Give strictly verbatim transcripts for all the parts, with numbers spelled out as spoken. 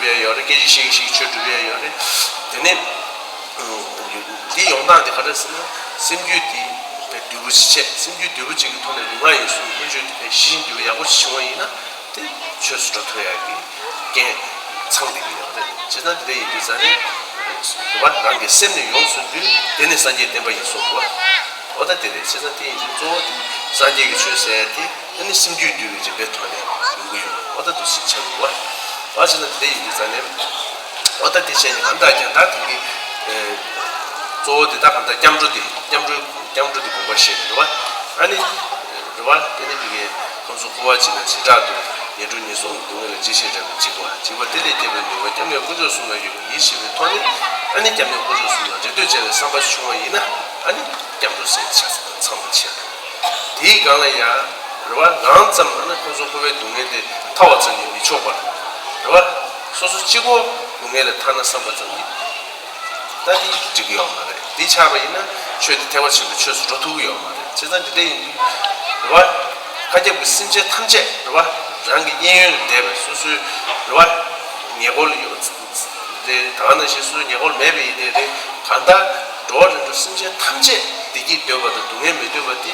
ཡ་ཡོད་རེད། སྐད་ཆ་བཤད་ཀྱི་བཤད་ཀྱི་ཆོས་སྒྲུབ་ཡ་ཡོད་རེད། དེ་ནས་འདི་ཡོང་སྟངས་དེ་ག་འདྲ་ཟེར་ན། སེམས་རྒྱུད་དེ་བདུད་པོ་ཅིག་བྱས། སེམས་རྒྱུད་བདུད་པོ་ཅིག་གི་ཐོག་ནས་ལུས་ངག་ཡིད་གསུམ་ཀུན་སྤྱོད་དེ་ཞི་ཞིང་དུལ་བའི་ཡག་པོ་ཞིག་བྱུང་བ་ཡིན་ན། དེ་ཆོས་སུ་འགྲོ་ཐུབ་ཡག་གི་རྐྱེན་ཚང་བསྡད་ཀྱི་ཡོད་རེད། བྱས་ཙང་དེ་འདྲ་ཡིན་དུས་ཙང་ནས་རེད་བ། རང་གི་སེམས་ནི་ཡོངས་སུ་འདུལ། དེ་ནི་སངས་རྒྱས་བསྟན་པ་ཡིན་གསུངས་པ། འོ་ད་དེ་རེད། བྱས་ཙང་དེ་ཡིན་དུས་གཙོ་བོ་དེ་སངས་རྒྱས་ཀྱི་ཆོས་ཟེར་ཡ་དེ། ཨ་ནི་སེམས་རྒྱུད་འདུལ་བའི་རིམ་པའི་ཐོག་ནས་ཡོང་གི་ཡོད། འོ་ད་འདུག་སེ་ཆགས་ཀྱི་ཡོད། བ་བྱས་ན་དེ་འདྲ་ཡིན་དུས་ཙང་ནས། འོ་ད་དེ་བྱས་ནས་གང་ལྟར་ཀྱང་ད་དེང་གི་ཨེ་གཙོ་བོ་དེ་ད་གང་ལྟར་སྐྱབས་འགྲོ་དེ། སྐྱབས་འགྲོ། སྐྱབས་འགྲོ་དེ་དགོངས་པ་བཞེས་ནས་རེད་བ། ཨ་ནི་རེད་བ། དེ་ནི་དེ་གའི་ཁམས་གསུམ་འཁོར་བ་འཇིག་ན་བྱེ་བྲག་ཏུ། ངན་འགྲོ་ངན་སོང་གི་སྡུག་བསྔལ་ལ་ཇི་ཞིག་རེག་པའི་འཇིགས་པ། འཇིགས་པ་དེ་ལས་སྐྱོབ་པའི་ནུས་པ་སྐྱབས་གནས་དཀོན་མཆོག་གསུམ་ལ་ཡོད་པའི་ཡིད་ཆེས་པའི་ཐོག་ནས། ཨ་ནི་སྐྱབས་གནས་དཀོན་མཆོག་གསུམ་ལ་རེ་ལྟོས་བྱས་པའི་བསམ་པ་བྱུང་བ་ཡིན་ན། ཨ་ནི་སྐྱབས་འགྲོ་ཟེར་ཆགས་ཚང་མ་ཆགས། དེའི་སྒང་ལ་ཡང་རེད་བ། རང་ཙམ་ཨ་ནི་ཁོ་ཚོ་འཁོར་བའི་སྡུག་བསྔལ་དེ་ཐར་བ་ཙམ་གྱིས་མི་ཆོག་པར་རེད་བ། སོ་སོ་གཅིག་པོ་སྡུག་བསྔལ་ལས་ཐར་ན་བསམ་པ་ཙམ་གྱིས་ད་དེ་འགྲིག་གི་ཡོད་མ་རེད། དེ་ཆགས་པ་ཡིན་ན་ཆོས་དེ་ཐེག་པ་ཆེན་པོའི་ཆོས་སུ་འགྲོ་ཐུབ་ཀྱི་ཡོད་མ་རེད། བྱས་ཙང་འདི་འདྲ་ཡིན་དུས་རེད་བ། མཁའ་ཁྱབ་ཀྱི་སེམས་ཅན་ཐམས་ཅད་རེད་བ། རང་གི་གཡས་གཡོན་ལ་བསྡད་པའི་སོ་སོའི་རེད་བ། ཉེ་འཁོར་ལ་ཡོད། དེ་ད་ག་ནང་བཞིན་སོ་སོའི་ཉེ་འཁོར་མེད་པ་ཡིན་ནའི་རེད། གང་ལྟར་འགྲོ་བ་རིགས་དྲུག་སེམས་ཅན་ཐམས་ཅད་བདེ་སྐྱིད་འདོད་པ་དང་སྡུག་བསྔལ་མི་འདོད་པ་དེ་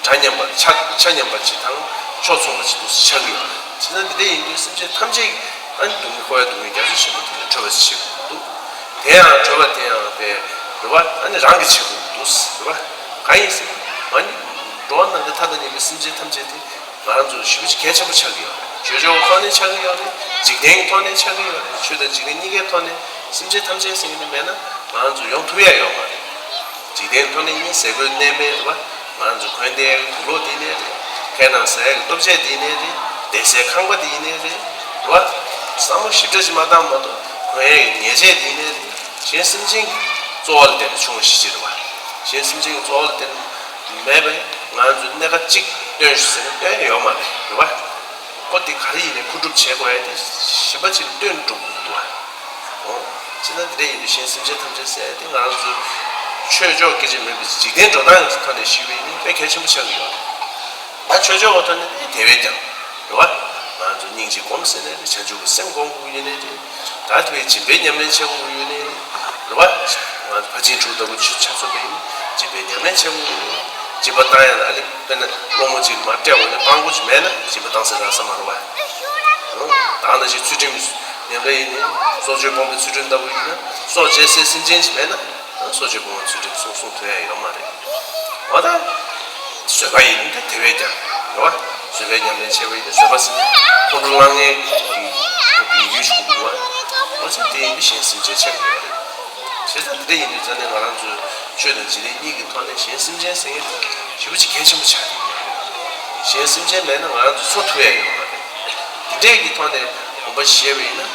འདྲ་མཉམ་པ་ཆ་ཆ་མཉམ་པ་ཅིག་དང་ཕྱོགས་མཚུངས་པ་ཅིག་ཏུ་ཆགས་ཀྱི་ཡོད་རེད། བྱས་ཙང་འདི་འདྲ་ཡིན་དུས་སེམས་ཅན་ཐམས་ཅད་ཨ་ནི་སྡུག་བསྔལ་འཁོར་བའི་སྡུག་བསྔལ་རྒྱ་མཚོ་ཆེན་པོ་དེ་ལས་གྲོལ་བ་ཞིག་བྱེད་དགོས་འདུག་དེ་ཡང་གྲོལ་བ་དེ་ཡང་པའི་རེད་བ། ཨ་ནི་རང་གིས་བྱེད་དགོས་འདུག་རེད་བ། གང་ཡིན་ཟེར་ན་ཨ་ནི་འགྲོ་བ་ནམ་མཁའི་མཐའ་དང་མཉམ་པའི་སེམས་ཅན་ཐམས་ཅད་དེ། ང་རང་ཚོར་ཞེ་པོ་ཅིག་གལ་ཆེན་པོ་ཆགས་ཀྱི་ཡོད་རེད། ཆོས་ཕྱོགས་ཐོག་ནས་ཆགས་ཀྱི་ཡོད་རེད། འཇིག་རྟེན་གྱི་ཐོག་ནས་ཆགས་ཀྱི་ཡོད་རེད། ཆོས་དང་འཇིག་རྟེན་གཉིས་ཀའི་ཐོག་ནས་སེམས་ཅན་ཐམས་ཅད་ཟེར་མཁན་དེ་མེད་ན་ང་རང་ཚོ་ཡོང་ཐུབ་ཡ་ཡོད་མ་རེད། འཇིག་རྟེན་ཐོག་ནས་ཡིན་ཟས་གོས་གནས་མལ་རེད་བ། ང་རང་ཚོ་གོན་བསྡད་ཡག་གི་དུག་ལོག་དེ་ཡིན་ནའི་རེད། ཁའི་ནང་ཟ་ཡག་གི་ལྟོ་ཆས་དེ་ཡིན་ནའི་རེད། བསྡད་སའི་ཁང་པ་དེ་ཡིན་ནའི་རེད། རེད་བ། བསམ་བློ་ཞིབ་ཕྲ་ཞིག་མ་བཏང་མ་གཏོགས་གོན་ཡག་གི་ཉལ་ཆས་དེ་ཡིན་ནའི་རེད། གཞན་སེམས་ཅན་གྱི་གཙོ་བོ་ལ་བརྟེན་ནས་བྱུང་བ་ཞིག་ཅིག་རེད་བ། གཞན་སེམས་ཅན་གྱི་གཙོ་བོ་ལ་བརྟེན་ནས་མེད་པས་ང་ཚོས་གནད་འགག་གཅིག་སྟོན་ཤོག་ཟེར་ན་སྟོན་ཡ་ཡོད་མ་རེད། རེད་བ། ཁོ་དེ་ག་རེ་ཡིན་ནའི་མཁོ་སྒྲུབ་བྱེད་དགོས་ཡ་དེ་ཞིབ་པ་ཅིག་སྟོན་འགྲོ་དགོས་འདུག་བ། འོ། བྱས་ན་དེ་འདྲ་ཡིན་དུས་གཞན་སེམས་ཅན་ཐམས་ཅད་ཟེར་ཡ་དེ་ང་རང་ཚོའི་ཆོས་ཕྱོགས་སྐད་ཆ་མིན་པའི་འཇིག་རྟེན་འགྲོ་སྟངས་ཀྱི་ཐོག་ནས་ཞུས་པ་ཡིན་ན་དཔེ་གལ་ཆེན་པོ་ཆགས་ཀྱི་ཡོད་རེད། ད་ཆོས་ཕྱོགས་ཀྱི་ཐོག་ནས་དེ་བས་ཀྱང་། རེད་བ། ང་ཚོ་སྙིང་རྗེ་སྒོམ་ཟེར་ནའི་རེད། བྱང་ཆུབ་ཀྱི་སེམས་སྒོམ་དགོས་ཡོད་ནའི་རེད། ད་དེ་བས་སྦྱིན་པའི་ཉམས་ལེན་བྱེད་དགོས་ཡོད་ནའི་རེད། རེད་བ། ང་ཚོ་ཕར་ཕྱིན་དྲུག་ལྟ་བུ་ཆོས་ཆ་མཚོན་པ་ཡིན་ན་སྦྱིན་པའི་ཉམས་ལེན་བྱེད་དགོས་ཡོད་ནའི་རེད། སྦྱིན་པ་བཏང་ཡ་ལ་ཨ་ལི་དཔེར་ན་སློང་མོ་ཅིག་མར་སྤྲད་འོང་ན་སྤྲང་པོ་ཅིག་མེད་ན་སྦྱིན་པ་བཏང་ས་རག་ས་མ་རེད་བ། ད་ནང་བཞིན་ཚུལ་ཁྲིམས་ཉམས་ལེན་ཡིན་ནའི་སྲོག་གཅོད་སྤོང་བའི་ཚུལ་ཁྲིམས་ལྟ་བུ་ཡིན་ན་སྲོག་བཅད་སའི་སེམས་ཅན་ཅིག་མེད་ན། སྲོག་གཅོད་སྤོང་བའི་ཚུལ་ཁྲིམས་སྲུང་སྲུང་ཐུབ་ཡ་ཡོད་མ་རེད། འོ་ད། བཟོད་པ་ཡིན་ད་དེ་བས་ཀྱང་། རེད་བ། བཟོད་པའི་ཉམས་ལེན་བྱས་པ་ཡིན་ན་བཟོད་པ་ཟེར་ན་ཁོང་ཁྲོ་ལངས་ངེས་ཀྱི་ཡུལ་ཞིག་དགོས་བ། འོ་ཚེ་དེ་ཡིན་དུས་གཞན་སེམས་ཅན་ཆགས་ཀྱི་ཡོད་རེད། བྱས་ཙང་འདི་འདྲ་ཡིན་དུས་ཙང་ནས་ང་རང་ཚོའི་ཆོས་དང་འཇིག་རྟེན་གཉིས་ཀྱི་ཐོག་ནས་གཞན་སེམས་ཅན་ཟེར་མཁན་དེ་ཞེ་པོ་ཅིག་གལ་ཆེན་པོ་ཆགས་ཀྱི་ཡོད་རེད། གཞན་སེམས་ཅན་མེད་ན་ང་རང་ཚོ་འཚོ་ཐུབ་ཡ་ཡོད་མ་རེད། འདི་འདྲས་ཀྱི་ཐོག་ནས་དགོངས་པ་བཞེས་པ་ཡིན་ན།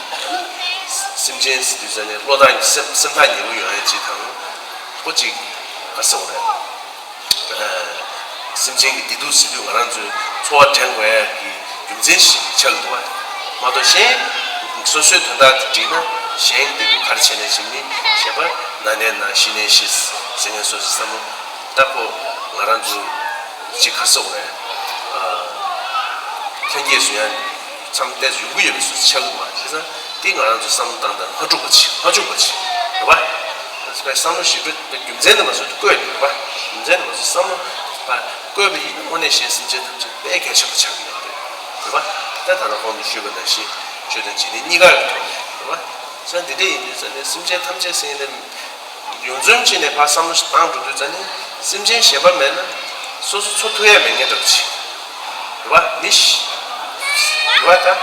སེམས་ཅན་ཟེར་དུས་ཙང་ནས་བློ་ཐག་ཉེ་སེམས་སེམས་ཐག་ཉེ་པོ་ཡོང་ཡ་ཅིག་དང་། ཁོ་ཅིག་ག་ཟེར་བ་རེད། སེམས་ཅན་གྱི་བདེ་སྡུག་ཟེར་དུས་ང་རང་ཚོའི་འཚོ་བ་འདྲེན་དགོས་ཡ་གི་རྒྱུ་མཚན་ཞིག་ཆགས་འདུག་བ། མ་གཏོགས་གཞན་སོ་སོའི་དོན་དག་དེ་འགྲིག་ན་གཞན་བདེ་སྡུག་ག་རེ་བྱས་ནས་ཞིག་ནི་གཞན་པ་ན་ནས་ན་ཤི་ནས་ཤི་ཟེར་མཁན་སོ་སོའི་བསམ་བློ་ད་ཁོ་ང་རང་ཚོ་ཅིག་ག་ཟེར་བ་རེད། ལྷན་སྐྱེས་སུ་ཡང་མཚམས་ཏོག་ཙམ་ཡོང་གི་ཡོད་པའི་བཟོ་ཆགས་འདུག་བ། བྱས་ཙང་དེ་ང་རང་ཚོ་བསམ་བློ་བཏང་སྟངས་སྔ་འགྲོ་པ་ཅིག་སྔ་འཇུག་པ་ཅིག་རེད་བ། བསམ་བློ་ཞིབ་ཕྲ་རྒྱུ་མཚན་དུ་མ་བཟོས་ཏེ་བཀོད་ནས་རེད་བ། རྒྱུ་མཚན་དུ་མ་བཟོས་བསམ་བློ་བཀོད་པ་ཡིན་ན་དངོས་གནས་གཞན་སེམས་ཅན་ཐམས་ཅད་དཔེ་གལ་ཆེན་པོ་ཆགས་ཀྱི་ཡོད་རེད། རེད་བ། ད་ད་ལྟ་གོང་དུ་ཞུས་པ་ནང་བཞིན་ཆོས་དང་འཇིག་རྟེན་གཉིས་ཀ་གི་ཐོག་ནས་རེད་བ། བྱས་ཙང་འདི་འདྲ་ཡིན་དུས་ཙང་ནས་སེམས་ཅན་ཐམས་ཅད་ཟེར་ནས། ཡོངས་རྫོགས་ཅིག་ནས་ཕར་བསམ་བློ་ཞིག་བཏང་འགྲོ་དུས་ཙང་ནས་སེམས་ཅན་གཞན་པ་མེད་ན་སོ་སོ་འཚོ་ཐུབ་ཡ་མེད་མཁན་འདྲ་པོ་ཅིག་རེད་བ། མི་ཞིག་རེད་བ་ད།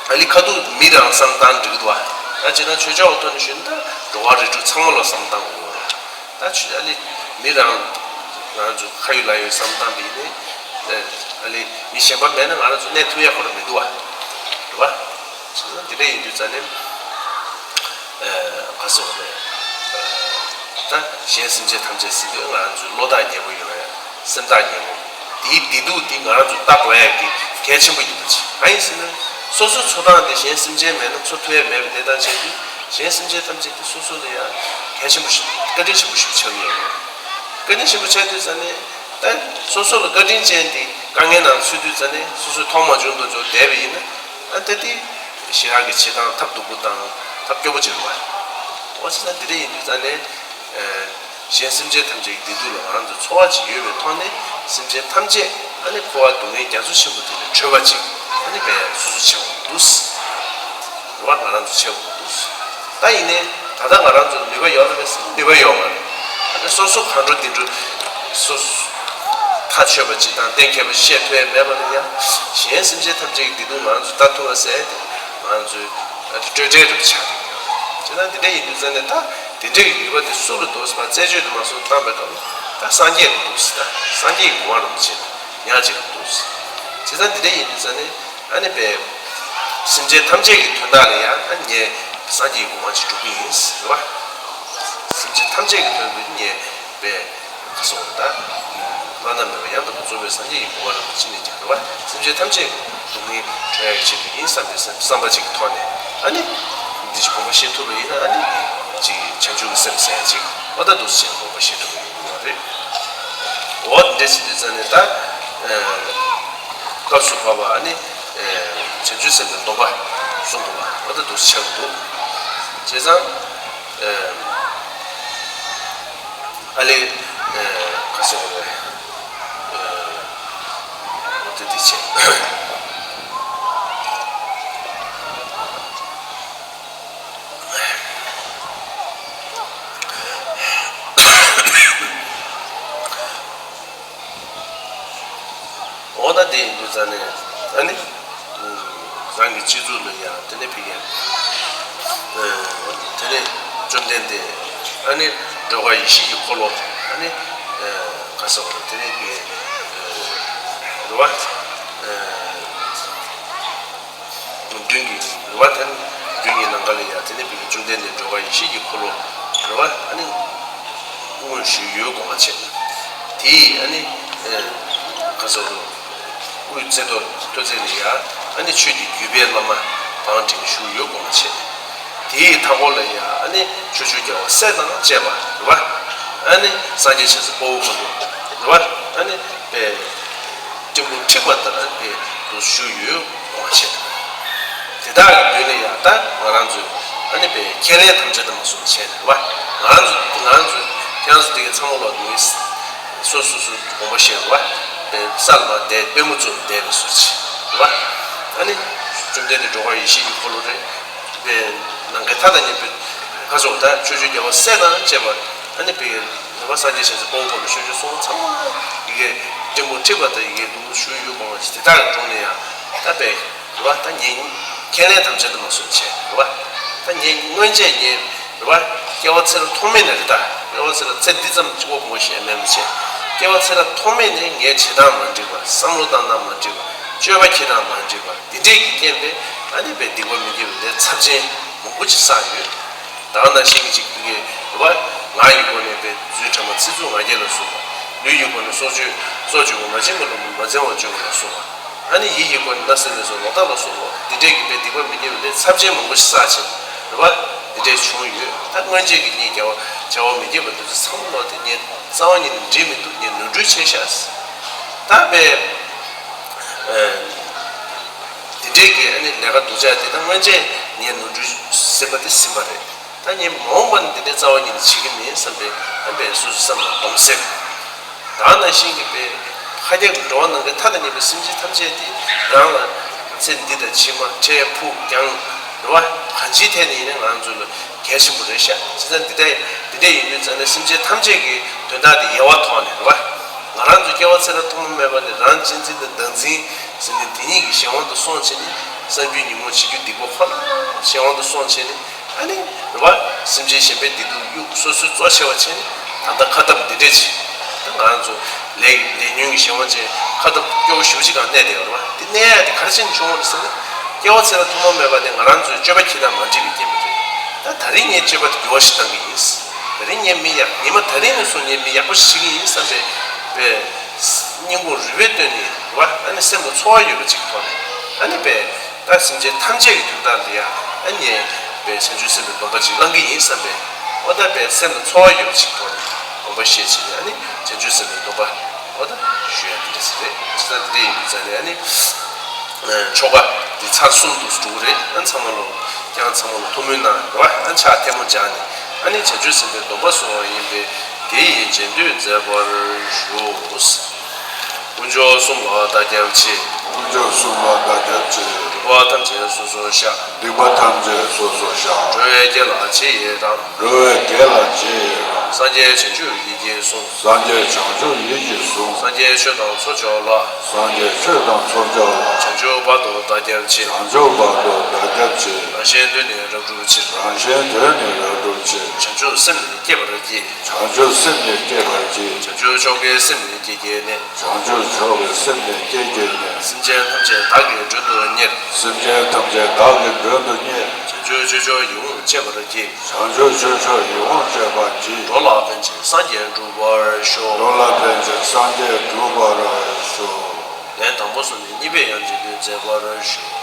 ཨ་ལི་ཁ་ཐུག་མི་རང་བསམ་བཏང་འགྲིག་གི་འདུག་བ། ད་ཅི་ན་ཆོས་ཕྱོགས་ཐོག་ནས་ཞུས་ན་ད་འགྲོ་བ་རིགས་དྲུག་ཚང་མ་ལ་བསམ་བཏང་དགོས་རེད། ད་ཆོས་ཨ་ལི་མི་རང་ང་ཚོ་ཁ་ཡོད་ལག་ཡོད་བསམ་བཏང་བ་ཡིན་ནའི་ཨ་ལི་མི་གཞན་པ་མེད་ན་ང་རང་ཚོ་གནས་ཐུབ་ཡ་ཁོ་རང་མི་འདུག་བ། རེད་བ། འདི་འདྲ་ཡིན་དུས་ཙང་ནས། ཨ་ག་ཟེར་བ་རེད། ད་གཞན་སེམས་ཅན་ཐམས་ཅད་ཟེར་དུས་ང་རང་ཚོའི་བློ་ཐག་ཉེ་པོ་ཡོང་ཡ། སེམས་ཐག་ཉེ་པོ། དེའི་བདེ་སྡུག་དེ་ང་རང་ཚོ་ལྟ་དགོས་ཡ་གི་གལ་ཆེན་པོ་ཡིན་པ་ཅིག་གང་ཡིན་ཟེར་ན། སོ་སོའི་འཚོ་སྟངས་དེ་གཞན་སེམས་ཅན་མེད་ན་འཚོ་ཐུབ་ཡ་མེད་པ་དེ་དང་བཅས་ཏེ་གཞན་སེམས་ཅན་ཐམས་ཅད་དེ་སོ་སོ་ལ་ཡང་གལ་ཆེན་པོ་ཞིག་བཀའ་དྲིན་ཆེན་པོ་ཞིག་ཆགས་ཡོད་རེད། བཀའ་དྲིན་ཆེན་པོ་ཆགས་དུས་ཙང་ནས་ད་སོ་སོ་ལ་བཀའ་དྲིན་ཅན་དེ་དཀའ་ངལ་ནང་ཚུད་དུས་ཙང་ནས་སོ་སོས་མཐོང་མ་བྱུང་དུ་འཇོག་བསྡད་པ་ཡིན་ན། ཨ་ད་དེ། ཞེ་དྲག་གི་བྱེད་སྟངས་ཐབས་སྡུག་པོ་དང་ཐབས་སྐྱོ་པོ་ཅིག་རེད་པ། འོ་བྱས་ཙང་དེ་འདྲ་ཡིན་དུས་ཙང་ནས། གཞན་སེམས་ཅན་ཐམས་ཅད་ཀྱི་བདེ་སྡུག་ལ་ང་རང་ཚོ་ཚོར་བ་ཅིག་ཡོད་པའི་ཐོག་ནས། སེམས་ཅན་ཐམས་ཅད་ཨ་ནི་འཁོར་བ་སྡུག་བསྔལ་རྒྱ་མཚོ་ཆེན་པོ་དེ་ལས་གྲོལ་བ་ཅིག་ཨ་ནི་བས་སོ་སོ་བྱེད་དགོས་འདུག་རེད་པ། ང་རང་ཚོ་བྱེད་དགོས་འདུག་ད་ཡིན་ནའི་ད་ལྟ་ང་རང་ཚོ་ནུས་པ་ཡོད་རེད་པས་ཟེར་ན་ནུས་པ་ཡོད་མ་རེད། ཨ་ནི་སོ་སོ་གང་འགྲོ་དེ་འགྲོ་སོ་སོ་ཐག་ཆོད་པ་ཅིག་དང་གཏན་འཁེལ་པ་བཤད་ཐུབ་ཡ་མེད་པ་ལ་ཡང་གཞན་སེམས་ཅན་ཐམས་ཅད་ཀྱི་བདེ་སྡུག་ང་རང་ཚོ་ལྟ་ཐུབ་པ་ཟེར་ཏེ་ང་ཚོའི་སྤྲོས་བྲལ་རུ་ཆགས་ཡོད། བྱས་ཙང་དེ་འདྲ་ཡིན་དུས་ཙང་ནས་ད་དེ་འདྲའི་ནུས་པ་དེ་སུ་ལ་འདུག་ཟེར་ན་རྩད་གཅོད་དུ་མ་སོང་བཏང་པའི་སྐབས་ལ་ད་སངས་རྒྱས་ལ་འདུག་ཟེར། ད་སངས་རྒྱས་ཀྱི་གོ་འཕང་རིན་པོ་ཆེ་ཉག་གཅིག་ལ་འདུག་ཟེར། བྱས་ཙང་དེ་འདྲ་ཡིན་དུས་ཙང་ནས་ཨ་ནི་པས་སེམས་ཅན་ཐམས་ཅད་ཀྱི་དོན་དག་ལ་ཡང་ཨ་ནི་ངས་སངས་རྒྱས་ཀྱི་གོ་འཕང་ཅིག་སྒྲུབ་ཀྱི་ཡིན་ཟེར་བ། སེམས་ཅན་ཐམས་ཅད་ཀྱི་དོན་དུ་ངས་པས་ཁ་སོང་ད། བླ་ན་མེད་པ་ཡང་དག་པར་རྫོགས་པའི་སངས་རྒྱས་ཀྱི་གོ་འཕང་རིན་པོ་ཆེ་ནས་ཀྱང་རེད་པ། སེམས་ཅན་ཐམས་ཅད་སྡུག་བསྔལ་གྲོལ་ཡག་ཆེད་དུ་ཡིན་བསམ་པའི་བསམ་པ་གཅིག་གི་ཐོག་ནས་ཨ་ནི་འདི་ཅིག་དགོངས་པ་བཞེས་ཐུབ་པ་ཡིན་ན་ཨ་ནི་ཅིག་བྱང་ཆུབ་ཀྱི་སེམས་ཟེར་ཡག་ཅིག་འོ་ད་འདུག་སེ་བྱས་དགོངས་པ་བཞེས་ཐུབ་པ་ཡིན་པ་རེད། འོ་འདི་འདྲ་བྱེད་དུས་ཙང་ནས་ད་སྐབས་སུ་བབ་པ་ཨ་ནི་བྱང་ཆུབ་སེམས་དཔའི་སྡོམ་པ་གསུང་དགོས་པ་འོ་ད་འདུག་སེ་ཆགས་ཀྱི་འདུག་བྱས་ཙང་། ཨ་ལེ། ཁ་སང་རེད། འོ་དེ་དེ་བྱས། འོ་ན་དེ་ཡིན་དུས་ཙང་ནས་ཨ་ནི། རང་གི་སྤྱི་གཙུག་ལ་ཡང་དེ་ནས་ཕ་གིར། དེ་ནས་བཅོམ་ལྡན་འདས་ཨ་ནི་སྒྲོལ་དཀར་ཡེ་ཤེས་ཀྱི་འཁོར་ལོ་ཨ་ནི། ག་ཟེར་བ་དེ་ནས་ཕ་གིར། རེད་པ། མདུན་གྱི་རེད་པ། དེ་ནི་མདུན་གྱི་ནམ་མཁའ་ལ་ཡང་དེ་ནས་ཕ་གིར་བཅོམ་ལྡན་འདས་སྒྲོལ་དཀར་ཡེ་ཤེས་ཀྱི་འཁོར་ལོ་རེད་པ། ཨ་ནི་མངོན་ཞུས་ཡོད་དགོངས་པ་བྱས། དེ་ཡིས་ཨ་ནི་ག་ཟེར་བ། དབུས་རྩེ་མདོ་ཐོས་རྩེ་ལ་ཡང་ཨ་ནི་ཆོས་ཀྱི་བརྒྱུད་པའི་བླ་མ་བང་བསྒྲིགས་བཞུགས་ཡོད་དགོངས་པ་བྱས། དེའི་མཐའ་སྐོར་ལ་ཡང་ཨ་ནི་ཕྱོགས་བཅུའི་རྒྱལ་བ་སྲས་དང་བཅས་པ་རེད་པ། ཨ་ནི་སངས་རྒྱས་བྱང་སེམས་དཔའ་བོ་དཀོན་མཆོག་རེད་པ། ཨ་ནི་པས་སྤྲིན་ཕུང་འཁྲིགས་པ་ལྟར་པས་དུ་བཞུགས་ཡོད་དགོངས་པ་བྱས། དེ་དག་གི་མདུན་ལ་ཡང་ད་ང་རང་ཚོས་ཨ་ནི་པས་ཁས་ལེན་དམ་བཅའ་དུ་མ་སོང་བྱས་རེད་པ། ང་རང་ཚོ་ང་རང་ཚོ་ཁྱེད་རང་ཚོ་དེ་གའི་ཚང་མ་ལོག་ནས་སོ་སོ་སོ་དགོངས་པ་བཞེས་རེད་པ། པས་ས་ལ་མར་བསྡད་པུས་མོ་བཙུགས་ནས་བསྡད་པའི་བཟོ་ཅིག་རེད་པ། ཨ་ནི་བཅོམ་ལྡན་འདས་སྒྲོལ་དཀར་ཡེ་ཤེས་ཀྱི་འཁོར་ལོ་རེད། པས་ནམ་མཁའི་མཐའ་དང་མཉམ་པའི་ཁ་སོགས་དང་ཕྱོགས་བཅུའི་རྒྱལ་བ་སྲས་དང་བཅས་པ་ཨ་ནི་པས་རེད་པ། སངས་རྒྱས་བྱང་སེམས་དཔའ་བོ་དཀོན་མཆོག་ཆོས་སྐྱོང་ཚང་མ་ཡི་གེ་སྤྲིན་ཕུང་འཁྲིགས་པ་དང་ཡི་གེ་དུ་བཞུགས་ཡོད་དགོངས་པ་བྱས། དེ་དག་གི་དྲུང་ནས་ཡང་ད་པས་རེད་པ། ད་ངས་ཁས་ལེན་དམ་བཅའ་དུ་མ་སོང་བྱས་རེད་པ། ད་ངས་སྔོན་ཆད་ངས་རེད་པ། སྐྱེ་བ་ཚེ་རབས་ཐོག་མེད་ནས་རེད། ད་སྐྱེ་བ་ཚེ་རབས་ཚེ་འདི་ཙམ་གཅིག་པོ་དགོངས་པ་བཞེས་མེད་མི་བྱས། སྐྱེ་བ་ཚེ་རབས་ཐོག་མེད་ནས་ངས་བྱེད་སྟངས་མ་འགྲིག་པ། བསམ་བློ་བཏང་སྟངས་མ་འགྲིག་པ། སྤྱོད་པ་འཁྱེར་སྟངས་མ་འགྲིག་པ། འདི་འདྲས་ཀྱི་རྐྱེན་པས་ཨ་ནི་པས་སྡིག་པ་མི་དགེ་བའི་ལས་ཚབས་ཆེན་མང་པོ་ཅིག་བསགས་ཡོད། ད་ག་ནང་བཞིན་གྱི་ཅིག་ཕ་གི་རེད་པ། ངག་གི་སྒོ་ནས་པས་རྫུན་ཕྲ་མ་ཚིག་རྩུབ་ངག་འཁྱལ་ལ་སོགས་པ། ལུས་ཀྱི་སྒོ་ནས་སྲོག་གཅོད་སྲོག་གཅོད་པ། མ་བྱིན་པ་ལ་སྨོད། མ་བཙལ་བར་སྤྱོད་པ་ལ་སོགས་པ། ཨ་ནི་ཡིད་ཀྱི་སྒོ་ནས་བརྣབ་སེམས་ལ་སོགས། ལོག་ལྟ་ལ་སོགས་པ། འདི་འདྲས་ཀྱི་པས་སྡིག་པ་མི་དགེ་བའི་ལས་ཚབས་ཆེན་མང་པོ་ཞིག་བསགས་ཕྱིན་རེད་པ། འདི་འདྲས་བྱུང་ཡོད། ད་སྔོན་ཆད་ཀྱི་ངའི་བྱ་བ་བྱ་བ་མི་དགེ་བ་འདི་ཚོ་ཚང་མ་ལོག་དེ་ངས་རྩ་བ་ཉིད་ནས་འདྲིས་མི་འདུག་ངས་ནོར་འཁྲུལ་བྱས་ཤག་ད་པས། འདི་འདྲས་ཀྱི་ཨ་ནི་ལས་ཀ་སྡུག་ཅག་དེ་ད་སྔོན་ཆད་ངས་ནོར་འཁྲུལ་ཟིན་པ་དེ་ཟིན་པ་རེད། ད་ངས་མ་འོངས་པ་ནས་འདི་འདྲའི་རྩ་བ་ཉིད་ནས་བྱེད་ཀྱི་མིན་བསམ་པའི་ཨ་པས་སོ་སོའི་སེམས་ལ་སྡོམ་སེམས། ད་ག་ནང་བཞིན་གྱི་པས་ཕ་རྒྱལ་གྱི་འགྲོ་བ་ནམ་མཁའི་མཐའ་དང་མཉམ་པའི་སེམས་ཅན་ཐམས་ཅད་དེ་རང་ལ་ཚེ་འདི་དང་ཕྱི་མ་འཕྲལ་ཕུགས་རྒྱང་རེད་པ། གང་ཅིའི་ཐད་ནས་ཡིན་ན་ང་ཚོ་ལ་གལ་ཆེན་པོ་རེད་ཤག་བྱས་ཙང་འདི་འདྲ་འདི་འདྲ་ཡིན་དུས་ཙང་ནས་སེམས་ཅན་ཐམས་ཅད་ཀྱི་དོན་དག་དེ་ཡལ་བ་ཐོག་ནས་རེད་པ། ང་རང་ཚོ་སྐྱེ་བ་ཚེ་རབས་ཐོག་མ་མེད་པ་ནས་རང་གཅེས་འཛིན་དང་བདག་འཛིན་ཟེར་ནས་དེ་གཉིས་ཀྱི་གཞན་དབང་དུ་སོང་བྱས་ནས་བསམ་རྒྱུ་ཉོན་མོངས་བྱེད་རྒྱུ་སྡིག་པ་ཁོ་ན་གཞན་དབང་དུ་སོང་བྱས་ནས། ཨ་ནི་རེད་པ། སེམས་ཅན་གཞན་པའི་བདེ་སྡུག་གཡུག་སོ་སོའི་གཙོ་ཆེ་བ་བྱས་ནས་ད་ལྟ་ཁ་འཐབ་འདི་འདྲས་བྱས། ད་ང་རང་ཚོ་ལས་ལས་ཉོན་གྱི་གཞན་དབང་ཅན་ཁ་འཐབ་སྐྱོ་བོ་ཞེ་པོ་ཅིག་སྒང་གནས་བསྡད་ཡོད་རེད་པ། དེ་གནས་ཡ་དེ་ག་རེ་བྱས་ནས་བྱུང་བ་རེད་ཟེར་ན། སྐྱེ་བ་ཚེ་རབས་ཐོག་མ་མེད་པ་ནས་ང་རང་ཚོའི་སྤྱོད་པ་འཁྱེར་སྟངས་མ་འགྲིག་པའི་རྐྱེན་པས་རེད། ད་ད་རིང་ངས་སྤྱོད་པ་དེ་འགྱུར་བ་ཞིག་བཏང་གི་ཡིན། ད་རིང་ངས་མི་ཡག་ཉི་མ་ད་རིང་ནས་བཟུང་ངས་མི་ཡག་པོ་ཞིག་བྱེད་ཀྱི་ཡིན་བསམ་པའི་པའི་སྙིང་ཁུང་རུས་པའི་སྟེང་ནས་རེད་པ། ཨ་ནི་སེམས་ལ་ཚོར་བ་ཡོད་པ་ཅིག་ཐོག་ནས་ཨ་ནི་པའི། ད་སེམས་ཅན་ཐམས་ཅད་ཀྱི་དོན་དག་ལ་ཡང་ཨ་ནི་པའི་བྱང་ཆུབ་སེམས་དཔའི་སྡོམ་པ་ཅིག་བླང་གི་ཡིན་བསམ་པའི་འོ་ད་པའི་སེམས་ལ་ཚོར་བ་ཡོད་པ་ཅིག་ཐོག་ནས་དགོངས་པ་བཞེས་བྱས་ནས་ཨ་ནི་བྱང་ཆུབ་སེམས་དཔའི་སྡོམ་པ་འོ་ད་ཞུ་ཡ་དེ་འདྲ་ཞིག་རེད། ཇི་ལྟར་དེ་འདྲ་ཡིན་དུས་ཙང་ནས་ཨ་ནི་ ཆོ་ག་འདི་ཚར་གསུམ་དུ་འགྲོ་གི་རེད། ཨ་ཚང་མ་ལོ་ཀྱང་ཚང་མ་ལོ་ཐུགས་སྨོན་གནང་རོགས། ཨ་ཕྱག་ཐལ་མོ་སྦྱར་ནས་ཨ་ནི་བྱང་ཆུབ་སེམས་དཔའི་སྡོམ་པ་སྲུང་བ་ཡིན་པས་དེ་ཡི་རྗེས་ཟློས་མཛད་པར་ཞུ། དཀོན་མཆོག་གསུམ་ལ་བདག་སྐྱབས་མཆི། དཀོན་མཆོག་གསུམ་ལ་བདག་སྐྱབས་མཆི། སྡིག་པ་ཐམས་ཅད་སོ་སོར་བཤགས། སྡིག་པ་ཐམས་ཅད་སོ་སོར་བཤགས། འགྲོ་བའི་དགེ་ལ་རྗེས་ཡི་རང་། འགྲོ་བའི་དགེ་ལ་རྗེས་ཡི་རང་། སངས་རྒྱས་བྱང་ཆུབ་ཡིད་ཀྱིས་བཟུང་། སངས་རྒྱས་བྱང་ཆུབ་ཡིད་ཀྱིས་བཟུང་། སངས་རྒྱས་ཆོས་དང་ཚོགས་མཆོག་ལ། སངས་རྒྱས་ཆོས་དང་ཚོགས་མཆོག་ལ། བྱང་ཆུབ་བར་དུ་བདག་སྐྱབས་མཆི། བྱང་ཆུབ་བར་དུ་བདག་སྐྱབས་མཆི། རང་གཞན་དོན་ནི་རབ་བསྒྲུབ་ཕྱིར། རང་གཞན་དོན་ནི་རབ་བསྒྲུབ་ཕྱིར། བྱང་ཆུབ་སེམས་ནི་བསྐྱེད་པར་བགྱི། བྱང་ཆུབ་སེམས་ནི་བསྐྱེད་པར་བགྱི། བྱང་ཆུབ་མཆོག་གི་སེམས་ནི་བསྐྱེད་བགྱིས་ནས། བྱང་ཆུབ་མཆོག་གི་སེམས་ནི་བསྐྱེད་བགྱིས་ནས། སེམས་ཅན་ཐམས་ཅད་བདག་གིས་མགྲོན་དུ་གཉེར། སེམས་ཅན་ཐམས་ཅད་བདག་གིས་མགྲོན་དུ་གཉེར། བྱང་ཆུབ་སྤྱོད་མཆོག་ཡིད་འོང་སྤྱད་པར་བགྱི། བྱང་ཆུབ་སྤྱོད་མཆོག་ཡིད་འོང་སྤྱད་པར་བགྱི། འགྲོ་ལ་ཕན་ཕྱིར་སངས་རྒྱས་འགྲུབ་པར་ཤོག། འགྲོ་ལ་ཕན་ཕྱིར་སངས་རྒྱས་འགྲུབ་པར་ཤོག། ལན་དང་པོ་གསུངས་ནས་གཉིས་པའི་ཡང་རྗེས་ཟློས་མཛད་པར་ཞུ།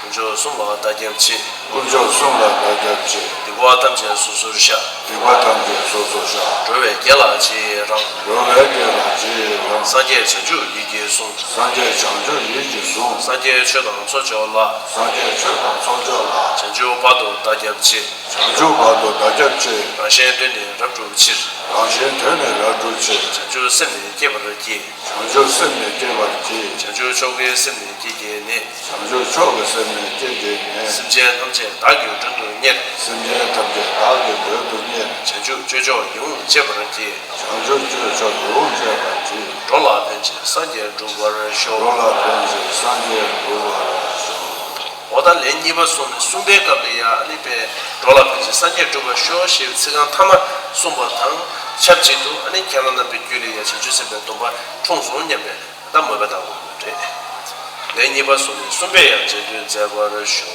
དཀོན་མཆོག་གསུམ་ལ་བདག་སྐྱབས་མཆི། དཀོན་མཆོག་གསུམ་ལ་བདག་སྐྱབས་མཆི། སྡིག་པ་ཐམས་ཅད་སོ་སོར་བཤགས། སྡིག་པ་ཐམས་ཅད་སོ་སོར་བཤགས། འགྲོ་བའི་དགེ་ལ་རྗེས་ཡི་རང་། འགྲོ་བའི་དགེ་ལ་རྗེས་ཡི་རང་། སངས་རྒྱས་བྱང་ཆུབ་ཡིད་ཀྱིས་བཟུང་། སངས་རྒྱས་བྱང་ཆུབ་ཡིད་ཀྱིས་བཟུང་། སངས་རྒྱས་ཆོས་དང་ཚོགས་མཆོག་ལ། སངས་རྒྱས་ཆོས་དང་ཚོགས་མཆོག་ལ། བྱང་ཆུབ་བར་དུ་བདག་སྐྱབས་མཆི། བྱང་ཆུབ་བར་དུ་བདག་སྐྱབས་མཆི། རང་གཞན་དོན་ནི་རབ་བསྒྲུབ་ཕྱིར། རང་གཞན་དོན་ནི་རབ་བསྒྲུབ་ཕྱིར། བྱང་ཆུབ་སེམས་ནི་བསྐྱེད་པར་བགྱི། བྱང་ཆུབ་སེམས་ནི་བསྐྱེད་པར་བགྱི། བྱང་ཆུབ་མཆོག་གི་སེམས་ནི་བསྐྱེད་བགྱིས་ནས། བྱང་ཆུབ་མཆོག་གི་སེམས་ནི་བསྐྱེད་བགྱིས་ནས། སེམས་ཅན་ཐམས་ཅད་བདག་གིས་མགྲོན་དུ་གཉེར། སེམས་ཅན་ཐམས་ཅད་བདག་གིས་མགྲོན་དུ་གཉེར། བྱང་ཆུབ་སྤྱོད་མཆོག་ཡིད་འོང་སྤྱད་པར་བགྱི། བྱང་ཆུབ་སྤྱོད་མཆོག་ཡིད་འོང་སྤྱད་པར་བགྱི། འགྲོ་ལ་ཕན་ཕྱིར་སངས་རྒྱས་འགྲུབ་པར་ཤོག། འགྲོ་ལ་ཕན་ཕྱིར་སངས་རྒྱས་འགྲུབ་པར་ཤོག། འོ་ད་ལན་གཉིས་པ་གསུངས་ནས་གསུམ་པའི་སྐབས་ལ་ཡང་ཨ་ནི་པའི་འགྲོ་ལ་ཕན་ཕྱིར་སངས་རྒྱས་འགྲུབ་པར་ཤོག་ཞེས་པའི་ཚིག་རྐང་ཐ་མ་གསུངས་པ་དང་ཆབས་ཅིག་ཏུ་ཨ་ནི་ཁྱེད་རང་རྣམ་པའི་རྒྱུད་ལ་ཡང་བྱང་ཆུབ་སེམས་དཔའི་སྡོམ་པ་འཁྲུངས་སོང་སྙམ་པའི་ད་མོས་པ་དང་དགོངས་པ་རེད། ལན་གཉིས་པ་གསུངས་ནས་གསུམ་པའི་ཡང་རྗེས་ཟློས་མཛད་པར་ཞུ།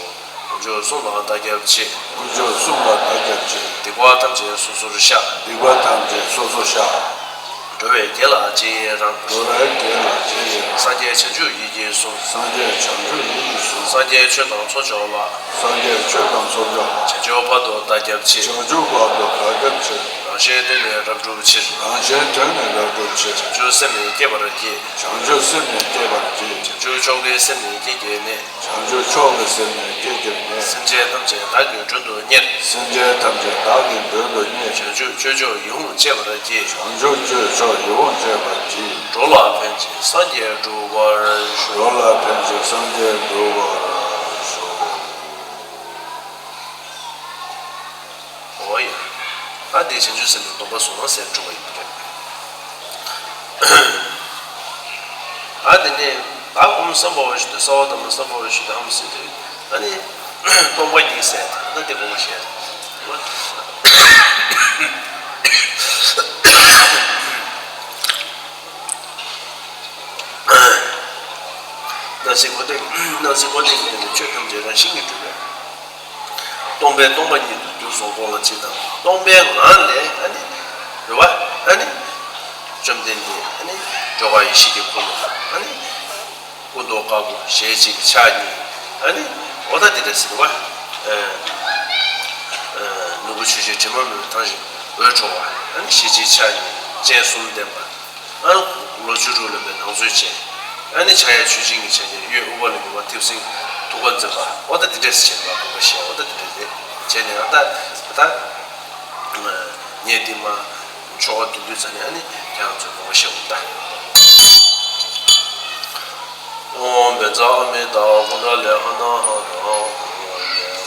དཀོན་མཆོག་གསུམ་ལ་བདག་སྐྱབས་མཆི། དཀོན་མཆོག་གསུམ་ལ་བདག་སྐྱབས་མཆི། སྡིག་པ་ཐམས་ཅད་སོ་སོར་བཤགས། སྡིག་པ་ཐམས་ཅད་སོ་སོར་བཤགས། འགྲོ་བའི་དགེ་ལ་རྗེས་ཡི་རང་། འགྲོ་བའི་དགེ་ལ་རྗེས་ཡི་རང་། སངས་རྒྱས་བྱང་ཆུབ་ཡིད་ཀྱིས་བཟུང་། སངས་རྒྱས་བྱང་ཆུབ་ཡིད་ཀྱིས་བཟུང་། སངས་རྒྱས་ཆོས་དང་ཚོགས་མཆོག་ལ། སངས་རྒྱས་ཆོས་དང་ཚོགས་མཆོག་ལ། བྱང་ཆུབ་བར་དུ་བདག་སྐྱབས་མཆི། བྱང་ཆུབ་བར་དུ་བདག་སྐྱབས་མཆི། རང་གཞན་དོན་ནི་རབ་བསྒྲུབ་ཕྱིར། རང་གཞན་དོན་ནི་རབ་བསྒྲུབ་ཕྱིར། བྱང་ཆུབ་སེམས་ནི་བསྐྱེད་པར་བགྱི། བྱང་ཆུབ་སེམས་ནི་བསྐྱེད་པར་བགྱི། བྱང་ཆུབ་མཆོག་གི་སེམས་ནི་བསྐྱེད་བགྱིས་ནས། བྱང་ཆུབ་མཆོག་གི་སེམས་ནི་བསྐྱེད་བགྱིས་ནས། སེམས་ཅན་ཐམས་ཅད་བདག་གིས་མགྲོན་དུ་གཉེར། སེམས་ཅན་ཐམས་ཅད་བདག་གིས་མགྲོན་དུ་གཉེར། བྱང་ཆུབ་སྤྱོད་མཆོག་ཡིད་འོང་སྤྱད་པར་བགྱི། བྱང་ཆུབ་སྤྱོད་མཆོག་ཡིད་འོང་སྤྱད་པར་བགྱི། འགྲོ་ལ་ཕན་ཕྱིར་སངས་རྒྱས་འགྲུབ་པར་ཤོག། འགྲོ་ལ་ཕན་ཕྱིར་སངས་རྒྱས་འགྲུབ་པར་ཤོག། འོ་ཡ། ད་འདི་བྱང་ཆུབ་སེམས་དཔའི་སྡོམ་པ་བཟུང་བ་ཟེར་འགྲོ་བ་ཡིན་པ་རེད། ད་འདི་ནས་ད་ཨོཾ་སམྦྷ་ཝ་ཤུདྡྷ་སརྦ་དྷརྨ་སམྦྷ་ཝ་ཤུདྡྷ་ཧཾ་ཟེར་དུས་ད་ནི་སྟོང་པ་ཉིད་ཟེར་ད་འདི་དགོངས་པ་བཞེས། སྣང་སྲིད་འཁོར་འདས་སྣང་སྲིད་འཁོར་འདས་ཀྱི་དོན་དུ་ཆོས་ཐམས་ཅད་རང་བཞིན་གྱིས་གྲུབ་པས། སྟོང་པས་སྟོང་པ་ཉིད་དུ་གྱུར་སོང་དགོངས་ལ་ཇི་ལྟར་སྟོང་པའི་ངང་ལས་ཨ་ནི་རེད་བ། ཨ་ནི་བཅོམ་ལྡན་འདས་ཨ་ནི་སྒྲོ་བ་ཡེ་ཤེས་ཀྱི་འཁོར་ལོ་ཨ་ནི་སྐུ་མདོག་དཀར་པོ་ཞལ་གཅིག་ཕྱག་གཉིས་ཨ་ནི་འོ་ད་དེ་འདྲ་ཟེར་བ། ཨ་ཨ་ནོར་བུ་ཆུ་སྐྱེས་དྲི་མ་མེད་པའི་ཐང་ཞིང་འོད་འཕྲོ་བ་ཨ་ནི་ཞལ་གཅིག་ཕྱག་གཉིས་སྤྱན་གསུམ་ལྡན་པ། ཨ་ལོ་བཅུ་དྲུག་ལོན་པའི་ནང་ཚུལ་ཅན། ཨ་ནི་ཕྱག་གཡས་མཆོག་སྦྱིན་གྱི་ཕྱག་རྒྱ་གཡོན་ཨུཏྤལ་གྱི་ངོ་བོ་མཐེབ་སྲིན་ཐུགས་ཀར་འཛིན་པ་འོ་ད་འདི་འདྲས་སུ་བྱས་པ་དགོངས་པ་བཞེས་འོ་ད་འདི་འདྲས་རེད། བྱས་ནས་ཨ་ད་ད་ངས་འདི་མ་ཆོ་ག་བདུན་བདུན་ཙམ་ནས་ཨ་ནི་ཁྱེད་རང་ཚོས་དགོངས་པ་བཞེས་འོ་ད། ཨོཾ་བཛྲ་ཨ་མི་ཏ་ཀུན་ཌ་ལི་ཧ་ན་ཧ་ན་ཧ་ཧུ་ཧ། ཨོཾ་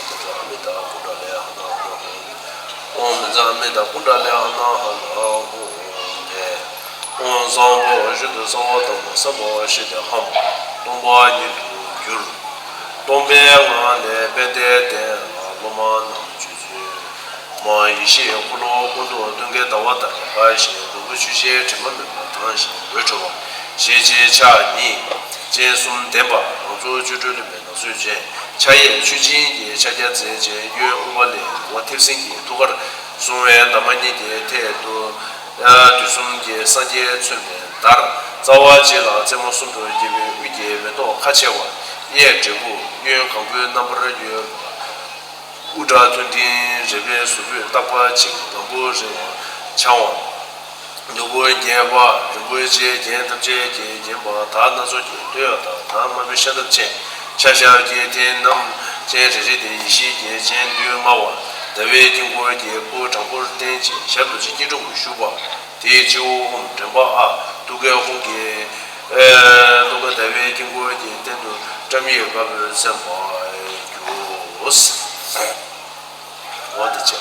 བཛྲ་ཨ་མི་ཏ་ཀུན་ཌ་ལི་ཧ་ན་ཧ་ན་ཧ་ཧུ་ཧ། ཨོཾ་བཛྲ་ཨ་མི་ཏ་ཀུན་ཌ་ལི་ཧ་ན་ཧ་ན་ཧ་ཧུ་ཧ། ཨོཾ་སམྦྷ་ཝ་ཤུདྡྷ་སརྦ་དྷརྨ་སམྦྷ་ཝ་ཤུདྡྷ་ཧཾ། སྟོང་པ་ཉིད་དུ་གྱུར། སྟོང་པའི་ངང་ལས་དཔལ་ལྡན་དེ་ལ་སློབ་མ་རྣམས་སྤྱོད་ཚུལ། མ་ཡེ་ཤེས་འཁོར་ལོ་ཀུན་ཏུ་སྟོན་ཀའི་ཟླ་བ་ལྟར་དགའ་ཞིང་ནོར་བུ་ཆུ་སྐྱེས་དྲི་མ་མེད་པ་དྭངས་ཤིང་འོད་འཕྲོ་བ། ཞལ་གཅིག་ཕྱག་གཉིས། སྤྱན་གསུམ་ལྡན་པ་ལང་ཚོ་བཅུ་དྲུག་ལོན་པའི་ནང་ཚུལ་ཅན། ཕྱག་གཡས་མཆོག་སྦྱིན་གྱི་ཕྱག་རྒྱ་མཛད་ཅིང་གཡོན་ཨུཏྤལ་ལས་ངོ་བོ་མཐེབ་སྲིན་གྱི་ཐུགས་ཀར་བཟུང་བའི་འདབ་མ་གཉིས་ཀྱི་ཐད་དུ། དུས་གསུམ་གྱི་སངས་རྒྱས་མཚོན་པའི་བརྡར། རྩ་བ་གཅིག་ལ་རྩེ་མོ་གསུམ་དུ་གྱེས་པའི་དབུས་ཀྱི་མེ་ཏོག་ཁ་ཕྱེ་བ། གཡས་དྲིལ་བུ་གཡོན་གང་བུའི་རྣམ་པར་གཡོ་བ། དབུ་སྐྲ་མཐོན་མཐིང་རལ་པའི་གཟུགས་པོས་བཏགས་པ་ཅིང་ལམ་བུ་རིང་བ་འཕྱང་བ། ནོར་བུ་བརྒྱན་པ་རིན་པོ་ཆེའི་རྒྱན་ཐམས་ཅད་ཀྱིས་བརྒྱན་པ་དར་སྣ་ཚོགས་ཀྱི་སྟོད་འོག་དང་དར་དམར་པོའི་ཤ་འདབ་ཅན། ཆ་ཤས་ཀྱི་དེ་རྣམས་ཅན་རེ་རེ་སྟེ་ཡེ་ཤེས་ཀྱི་སྤྱན་ལུས་མངའ་བ་ཟླ་བའི་དཀྱིལ་འཁོར་གྱི་སྐུ་དྲང་པོར་བསྟན་ཅིང་ཞབས་རྡོ་རྗེ་སྐྱིལ་ཀྲུང་གིས་བཞུགས་པ། དེའི་སྤྱི་བོ་ཨོཾ་དྲན་པ་ཨ། ཐུགས་ཀའི་ཧཱུྃ་གིས་ཨེ་ཐུགས་ཀ་ཟླ་བའི་དཀྱིལ་འཁོར་གྱི་སྟེང་དུ་བཀྲམ་ཡས་དཀར་པོས་མཚན་པར་གྱུར། འོ་དེ་བྱས།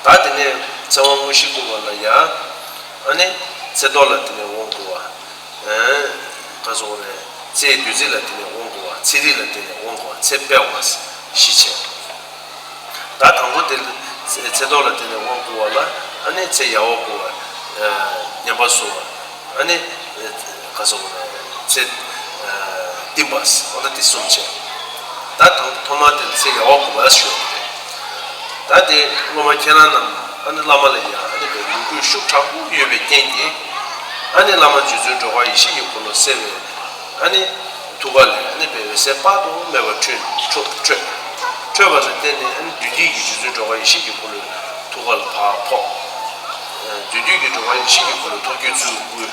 ད་དེ་ནས་ཚེ་དབང་དངོས་གཞི་བསྐུར་བ་ལ་ཡ། ཨ་ནི་ཚེ་ཐོག་ལ་དེ་ནས་དབང་བསྐུར་བ། ཨེ། ག་སོགས་རེད། ཚེའི་བདུད་རྩི་ལ་དེ་ནས་དབང་བསྐུར་བ། ཚེ་རིལ་ལ་དེ་ནས་དབང་བསྐུར་བ། ཚེ་སྤེལ་བ། བཞི་བྱས། ད་དང་པོ་དེ་ལ་ཚེ་ཚེ་ཐོག་ལ་དེ་ནས་དབང་བསྐུར་བ་ལ། ཨ་ནི་ཚེ་ཡལ་བ་བསྐུར་བ། ཨེ། ཉམས་པ་གསོ་བ། ཨ་ནི་ག་སོགས་ཚེ་བསྟིམ་པ། འོ་ན་དེ་གསུམ་བྱས། ད་དང་ཐོག་མ་དེ་ཚེ་ཡལ་བ་བསྐུར་བ་ཞུ་བ་རེད། ད་དེ་སློབ་མ་ཁྱེད་རང་རྣམས་ཨ་ནི་བླ་མ་ལ་ཡང་ཨ་ནི་བའི་མོས་གུས་ཤུགས་དྲག་པོ་ཡོད་པའི་རྐྱེན་གྱིས། ཨ་ནི་བླ་མ་རྗེ་བཙུན་སྒྲོལ་དཀར་ཡེ་ཤེས་ཀྱི་འཁོར་ལོ་གསལ་བའི་ཨ་ནི་ཐུགས་ཀ་ལས་ཨ་ནི་བའི་འོད་ཟེར་དཔག་ཏུ་མེད་པ་འཕྲོས་འཕྲོས་འཕྲོས་འཕྲོས་པ་ལ་བརྟེན་ནས་ཨ་ནི་མདུན་བསྐྱེད་ཀྱི་རྗེ་བཙུན་སྒྲོལ་དཀར་ཡེ་ཤེས་ཀྱི་འཁོར་ལོའི་ཐུགས་ཀ་ལ་ཕར་ཕོག་མདུན་བསྐྱེད་ཀྱི་སྒྲོལ་དཀར་ཡེ་ཤེས་ཀྱི་འཁོར་ལོ་ཐོག་བརྒྱུད་ཚུར་བསྐུལ།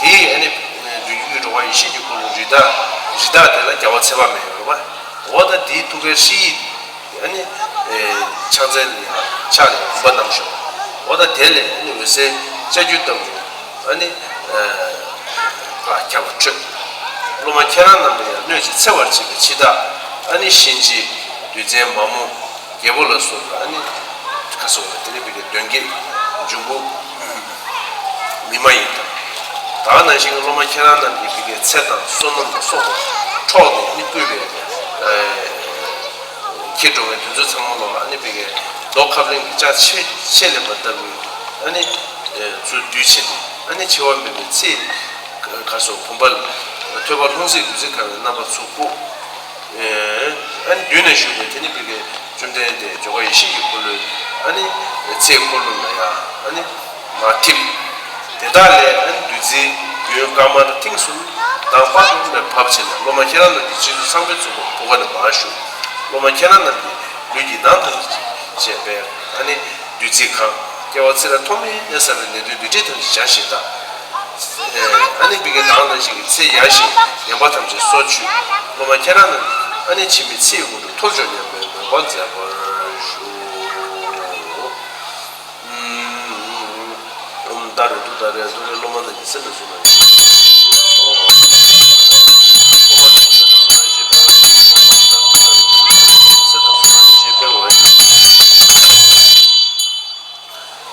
དེས་ཨ་ནི་མདུན་བསྐྱེད་ཀྱི་སྒྲོལ་དཀར་ཡེ་ཤེས་ཀྱི་འཁོར་ལོའི་རིགས་བདག་རིགས་བདག་དེ་ལ་རྒྱལ་བ་ཚེ་དཔག་མེད་ཡོད་རེད་པ། འོ་ད་དེའི་ཐུགས་ཀའི་ཧྲཱིཿཡིག་ཨ་ནི་ཕྱག་མཚན་ལ་ཡང་ཕྱག་ལས་བུམ་པ་བསྣམས་ཤོག་འོ་ད་དེ་ལས་ཨ་ནི་འོད་ཟེར་ལྕགས་ཀྱུ་ལྟ་བུ་ཨ་ནི་ཕར་ཁྱབ་པ་འཕྲོས། སློབ་མ་ཁྱེད་རང་རྣམས་ལ་ཡང་སྣོད་ཀྱིས་འཚེ་བར་བྱེད་པའི་འཆི་བདག་ཨ་ནི་གཤིན་རྗེ་བདུད་བཙན་མ་མོ། རྒྱལ་པོ་ལ་སོགས་པ་ཨ་ནི་ཁ་སོགས་ལ་དེ་ནི་བི་ཀའི་གདོན་བགེགས་འབྱུང་པོ་མི་མ་ཡིན་དང་། ད་ག་ནང་བཞིན་གྱི་སློབ་མ་ཁྱེད་རང་རྣམས་ཀྱིས་བི་ཀའི་ཚེ་དང་བསོད་ནམས་ལ་སོགས་པ་འཕྲོག་ནས་ཨ་ནི་བསྐུལ་བའི་ཁྱེད་འགྲོ་བའི་དུས་ཚོད་ཚང་མ་ལོ་ལ་ཨ་ནི་བི་ཀའི་རྡོ་ཁ་བ་ལིང་གི་ལྕགས་ཕྱེ་ཕྱེ་ལེན་པ་ལྟ་བུའི་ཨ་ནི་ཚུར་བསྡུས་བྱས་ནས་ཨ་ནི་འཆི་བ་མེད་པའི་ཚེ་ག་སོགས་བུམ་པ་ལ་ཐོད་པ་ལྷུང་བཟེད་བདུད་རྩི་གང་བའི་རྣམ་པ་ཚུར་བཀུག་ཨ་ནི་མདུན་ན་བཞུགས་པའི་དེ་ནི་བི་ཀའི་བཅོམ་ལྡན་འདས་སྒྲོལ་དཀར་ཡེ་ཤེས་ཀྱི་འཁོར་ལོའི་ཨ་ནི་ཚེའི་འཁོར་ལོ་ལ་ཡང་ཨ་ནི་མར་ཐིམ། དེ་དག་ལས་ཨ་ནི་བདུད་རྩིའི་རྒྱུན་དཀར་དམར་མཐིང་གསུམ་མདངས་དཔག་ཏུ་མེད་པ་བབས་བྱས་ནས་སློབ་མ་ཁྱེད་རང་རྣམས་ཀྱི་རྗེས་སུ་ཚངས་པའི་མཛུབ་མོ་བུ་ག་ནས་མར་ཞུགས། སློབ་མ་ཁྱེད་རང་རྣམས་ཀྱི་ལུས་ཀྱི་མདངས་ཐམས་ཅད་པས་ཨ་ནི་བདུད་རྩིས་གང་། སྐྱེ་བ་ཚེ་རབས་ཐོག་མེད་ནས་བསགས་པའི་ནད་གདོན་འདི་འདྲས་ཐམས་ཅད་བྱང་ཞིང་དག་ཨ་ནི་བི་ཀའི་མདངས་ནང་བཞིན་གྱི་ཚེ་ཡལ་ཞིང་ངན་པ་ཐམས་ཅད་སོར་ཆུད། སློབ་མ་ཁྱེད་རང་རྣམས་ཨ་ནི་འཆི་མེད་ཚེ་ཡི་དངོས་གྲུབ་ཐོབ་འཇུག་སྙམ་པའི་མོས་པ་མཛད་པར་ཞུ། ཨུམ། ཏཱ་རེ་ཏུཏྟཱ་རེ་ཏུ་རེ། སློབ་མ་རྣམས་ཀྱི་སེམས་དང་གཟུགས་རྣམས་ཀྱི་སེམས་དང་གཟུགས་རྣམས་ཀྱི་ཞེས་པའི་སེམས་དང་གཟུགས་རྣམས་ཀྱི་ཞེས་པའི་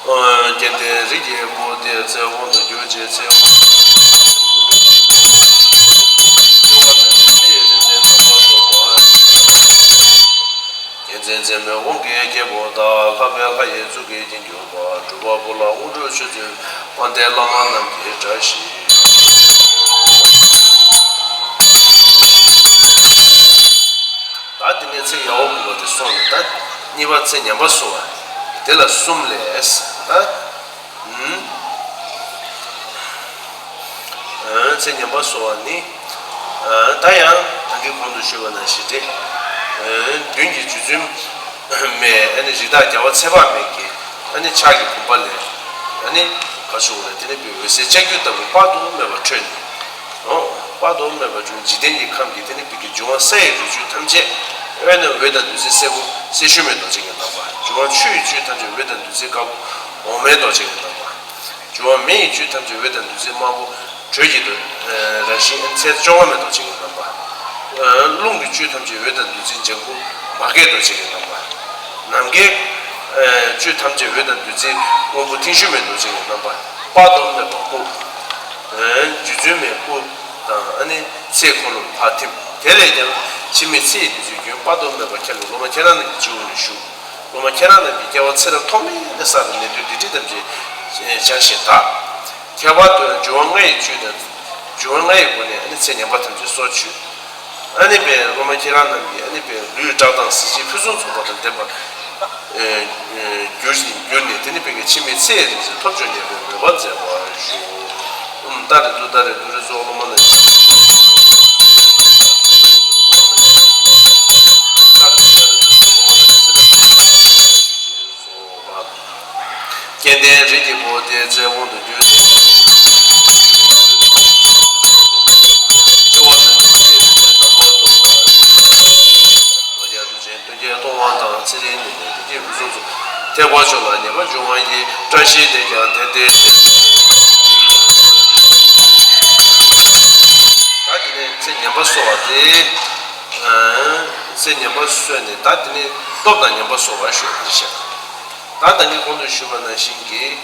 འོ། སྐལ་ལྡན་རིགས་ཀྱི་བུ་དེ་ཚེ་དབང་དུ་གྱུར་ཅིང་ཚེ་དབང་དུ་གྱུར་ཅིང་ཚེ་དབང་དུ་གྱུར་ཅིང་ཚེ་ཡི་རིག་འཛིན་རྣམ་པར་རྟོག་པ། བསྟན་འཛིན་རྩེ་མོའི་དབང་གི་རྒྱལ་པོ་དང་ལྷ་བས་ལྷ་ཡི་གཙུག་གི་རྒྱན་གྱུར་པ་སྒྲུབ་པ་པོ་ལ་དབང་སྒྲུབ་ཆོས་སྩོལ་དཔལ་ལྡན་བླ་མ་རྣམས་ཀྱི་བཀྲ་ཤིས། ད་དེ་ནས་ཚེ་ཡལ་བ་བསྐུར་བ་དེ་སོང་ནས་ད་གཉིས་པ་ཚེ་ཉམས་པ་གསོ་བ་དེ་ལ་གསུམ་ལས་ད། ཚེ་ཉམས་པ་གསོ་བ་ནི། ད་ཡང་ད་གིན་གོང་དུ་ཞུས་པ་ནང་བཞིན་ཏེ། མདུན་གྱི་རྗེ་བཙུན་མའི་ཨ་ནི་རིགས་བདག་རྒྱལ་བ་ཚེ་དཔག་མེད་ཀྱི་ཨ་ནི་ཕྱག་གི་བུམ་པ་ལས་ཨ་ནི་ག་ཞུ་བ་ལ་དེ་ནི་བའི་འོད་ཟེར་ལྕགས་ཀྱུ་ལྟ་བུ་དཔག་ཏུ་མེད་པ་འཕྲོས་ནས། འོ། དཔག་ཏུ་མེད་པ་འབྱུང་འཇིག་རྟེན་གྱི་ཁམས་ཀྱི་དེ་ནི་བི་ཀའི་འབྱུང་བ་ས་ཡི་རིགས་རྒྱུད་ཐམས་ཅད། དབེན་ན་འོད་དང་བདུད་རྩི་སེར་པོ་གསེར་ཞུན་མའི་རྡོ་རྗེ་གི་རྣམ་པ། འབྱུང་བ་ཆུ་ཡི་རྒྱུད་ཐམས་ཅད་འོད་དང་བདུད་རྩི་དཀར་པོ་འོ་མའི་རྡོ་རྗེ་གི་རྣམ་པ། འབྱུང་བ་མེ་ཡི་རྒྱུད་ཐམས་ཅད་འོད་དང་བདུད་རྩི་དམར་པོ་དྲོད་ཀྱི་རྡོ་རང་བཞིན་ཚེ་བཅོ་ལྔ་མའི་རྡོ་རྗེ་གི་རྣམ་པ། རླུང་གི་རྒྱུད་ཐམས་ཅད་འོད་དང་བདུད་རྩི་ལྗང་གུ་མ་སྐྱེས་རྡོ་རྗེ་གི་རྣམ་པ། ནམ་མཁའི་རྒྱུད་ཐམས་ཅད་འོད་དང་བདུད་རྩི་སྔོན་པོ་མཐིང་ཞུན་མའི་རྡོ་རྗེ་གི་རྣམ་པ། དཔག་ཏུ་མེད་པ་སྐུ། རྗེ་བཙུན་མའི་སྐུ་དང་ཨ་ནི་ཚེའི་འཁོར་ལོ་ལ་ཕར་ཐིམ། དེ་ལས་ཀྱང་འཆི་མེད་ཚེ་ཡི་བདུད་རྩིའི་རྒྱུན་དཔག་ཏུ་མེད་པ་ཁྱེད་ལ་སློབ་མ་ཁྱེད་རང་རྣམས་ཀྱི་སྤྱི་བོ་ནས་ཞུགས། སློབ་མ་ཁྱེད་རང་རྣམས་ཀྱི་སྐྱེ་བ་ཚེ་རབས་ཐོག་མེད་ནས་བསགས་པའི་ནད་གདོན་སྡིག་སྒྲིབ་ཐམས་ཅད་བྱང་ཞིང་དག་ཁྱད་པར་དུ་འབྱུང་བ་ལྔ་ཡི་བཅུད་དང་། འབྱུང་བ་ལྔ་ཡི་སྒོ་ནས་ཨ་ནི་ཚེ་ཉམས་པ་ཐམས་ཅད་སོར་ཆུད། ཨ་ནི་པའི་སློབ་མ་ཁྱེད་རང་རྣམས་ཀྱིས་ཨ་ནི་པའི་ལུས་བཀྲག་མདངས་གཟི་བརྗིད་ཕུན་སུམ་ཚོགས་པ་དང་ལྡན་པར་གྱུར་ཞིང་གྱུར་ནས་དེ་ནི་པའི་འཆི་མེད་ཚེ་ཡི་རིག་འཛིན་ཐོབ་འཇུག་ཉེ་བའི་མོས་པ་མཛད་པར་ཞུ། ཨོཾ་ཏཱ་རེ་ཏུཏྟཱ་རེ་ཏུ་རེ། གཙོ་བོ་སློབ་མ་རྣམས་ཀྱི་སྐལ་ལྡན་རིགས་ཀྱི་བུ་དེ་ཚེ་དབང་དུ་གྱུར་ཅིང་། སྐྱེ་བ་ཐམས་ཅད་ཚེ་ཡི་རིག་འཛིན་རྣམ་པར་རྟོག་ ཏེ་དཀོན་མཆོག་ལ་ཉེས་པ་འབྱུང་བ་ཡི། བཀྲ་ཤིས་དེས་ཀྱང་དེ་སྟེར་ཞེས། ད་དེ་ནས་ཚེ་ངན་པ་གསོ་བ་དེ། ཚེ་ངན་པ་གསོས་ནས་ད་དེ་ནས་སྟོབས་དང་ངན་པ་གསོ་བ་ཞུ་བ་རེད་ཤག་ད་ད་གིན་གོང་དུ་ཞུས་པ་ནང་བཞིན་གྱི་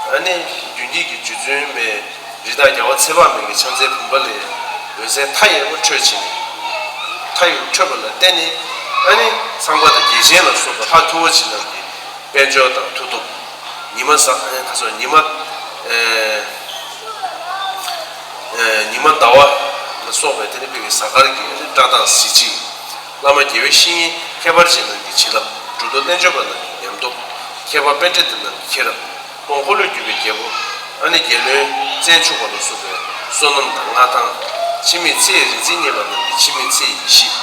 ཨ་ནི་མདུན་བསྐྱེད་ཀྱི་རྗེ་བཙུན་མའི་རི་དྭགས་རྒྱལ་བ་ཚེ་དཔག་མེད་ཀྱི་ཕྱག་མཚན་བུམ་པ་ལས་འོད་ཟེར་མཐའ་ཡས་པ་འཕྲོས་ཕྱིན་ནས། མཐའ་ཡས་འཕྲོས་པ་ལ་བརྟེན་ནས་ཨ་ནི་ཚངས་པ་དང་རྒྱལ་ཆེན་ལ་སོགས་པ་ལྷ་ཐུ་བོ་ཆེ་རྣམས་ཀྱི་དཔལ་འབྱོར་དང་མཐུ་སྟོབས། ཉི་མ་གཟའ་ཁ་སོགས་ཉི་མ་ཉི་མ་ཟླ་བ་ལ་སོགས་པའི་དེ་ནི་དཔེ་བའི་གཟའ་སྐར་གྱི་ཨ་ནི་བཀྲག་མདངས་གཟི་བརྗིད། བླ་མ་དགེ་བའི་བཤེས་གཉེན་ཁྱད་པར་ཅན་རྣམས་ཀྱི་བྱིན་རླབས། གྲུབ་ཐོབ་རྣལ་འབྱོར་པ་རྣམས་ཀྱི་ཉམས་སྟོབས། མཁས་པ་པཎྜི་ཏ་རྣམས་ཀྱི་མཁྱེན་རབ། ཀོང་འཁོར་ལོས་སྒྱུར་བའི་རྒྱལ་པོ་ཨ་ནི་རྒྱལ་བློན་བཙན་ཕྱུག་པ་ལ་སོགས་པའི་བསོད་ནམས་དང་མངའ་ཐང་། འཆི་མེད་ཚེ་ཡི་རིག་འཛིན་བརྙེས་པ་རྣམས་ཀྱི་འཆི་མེད་ཚེ་ཡི་ཡེ་ཤེས།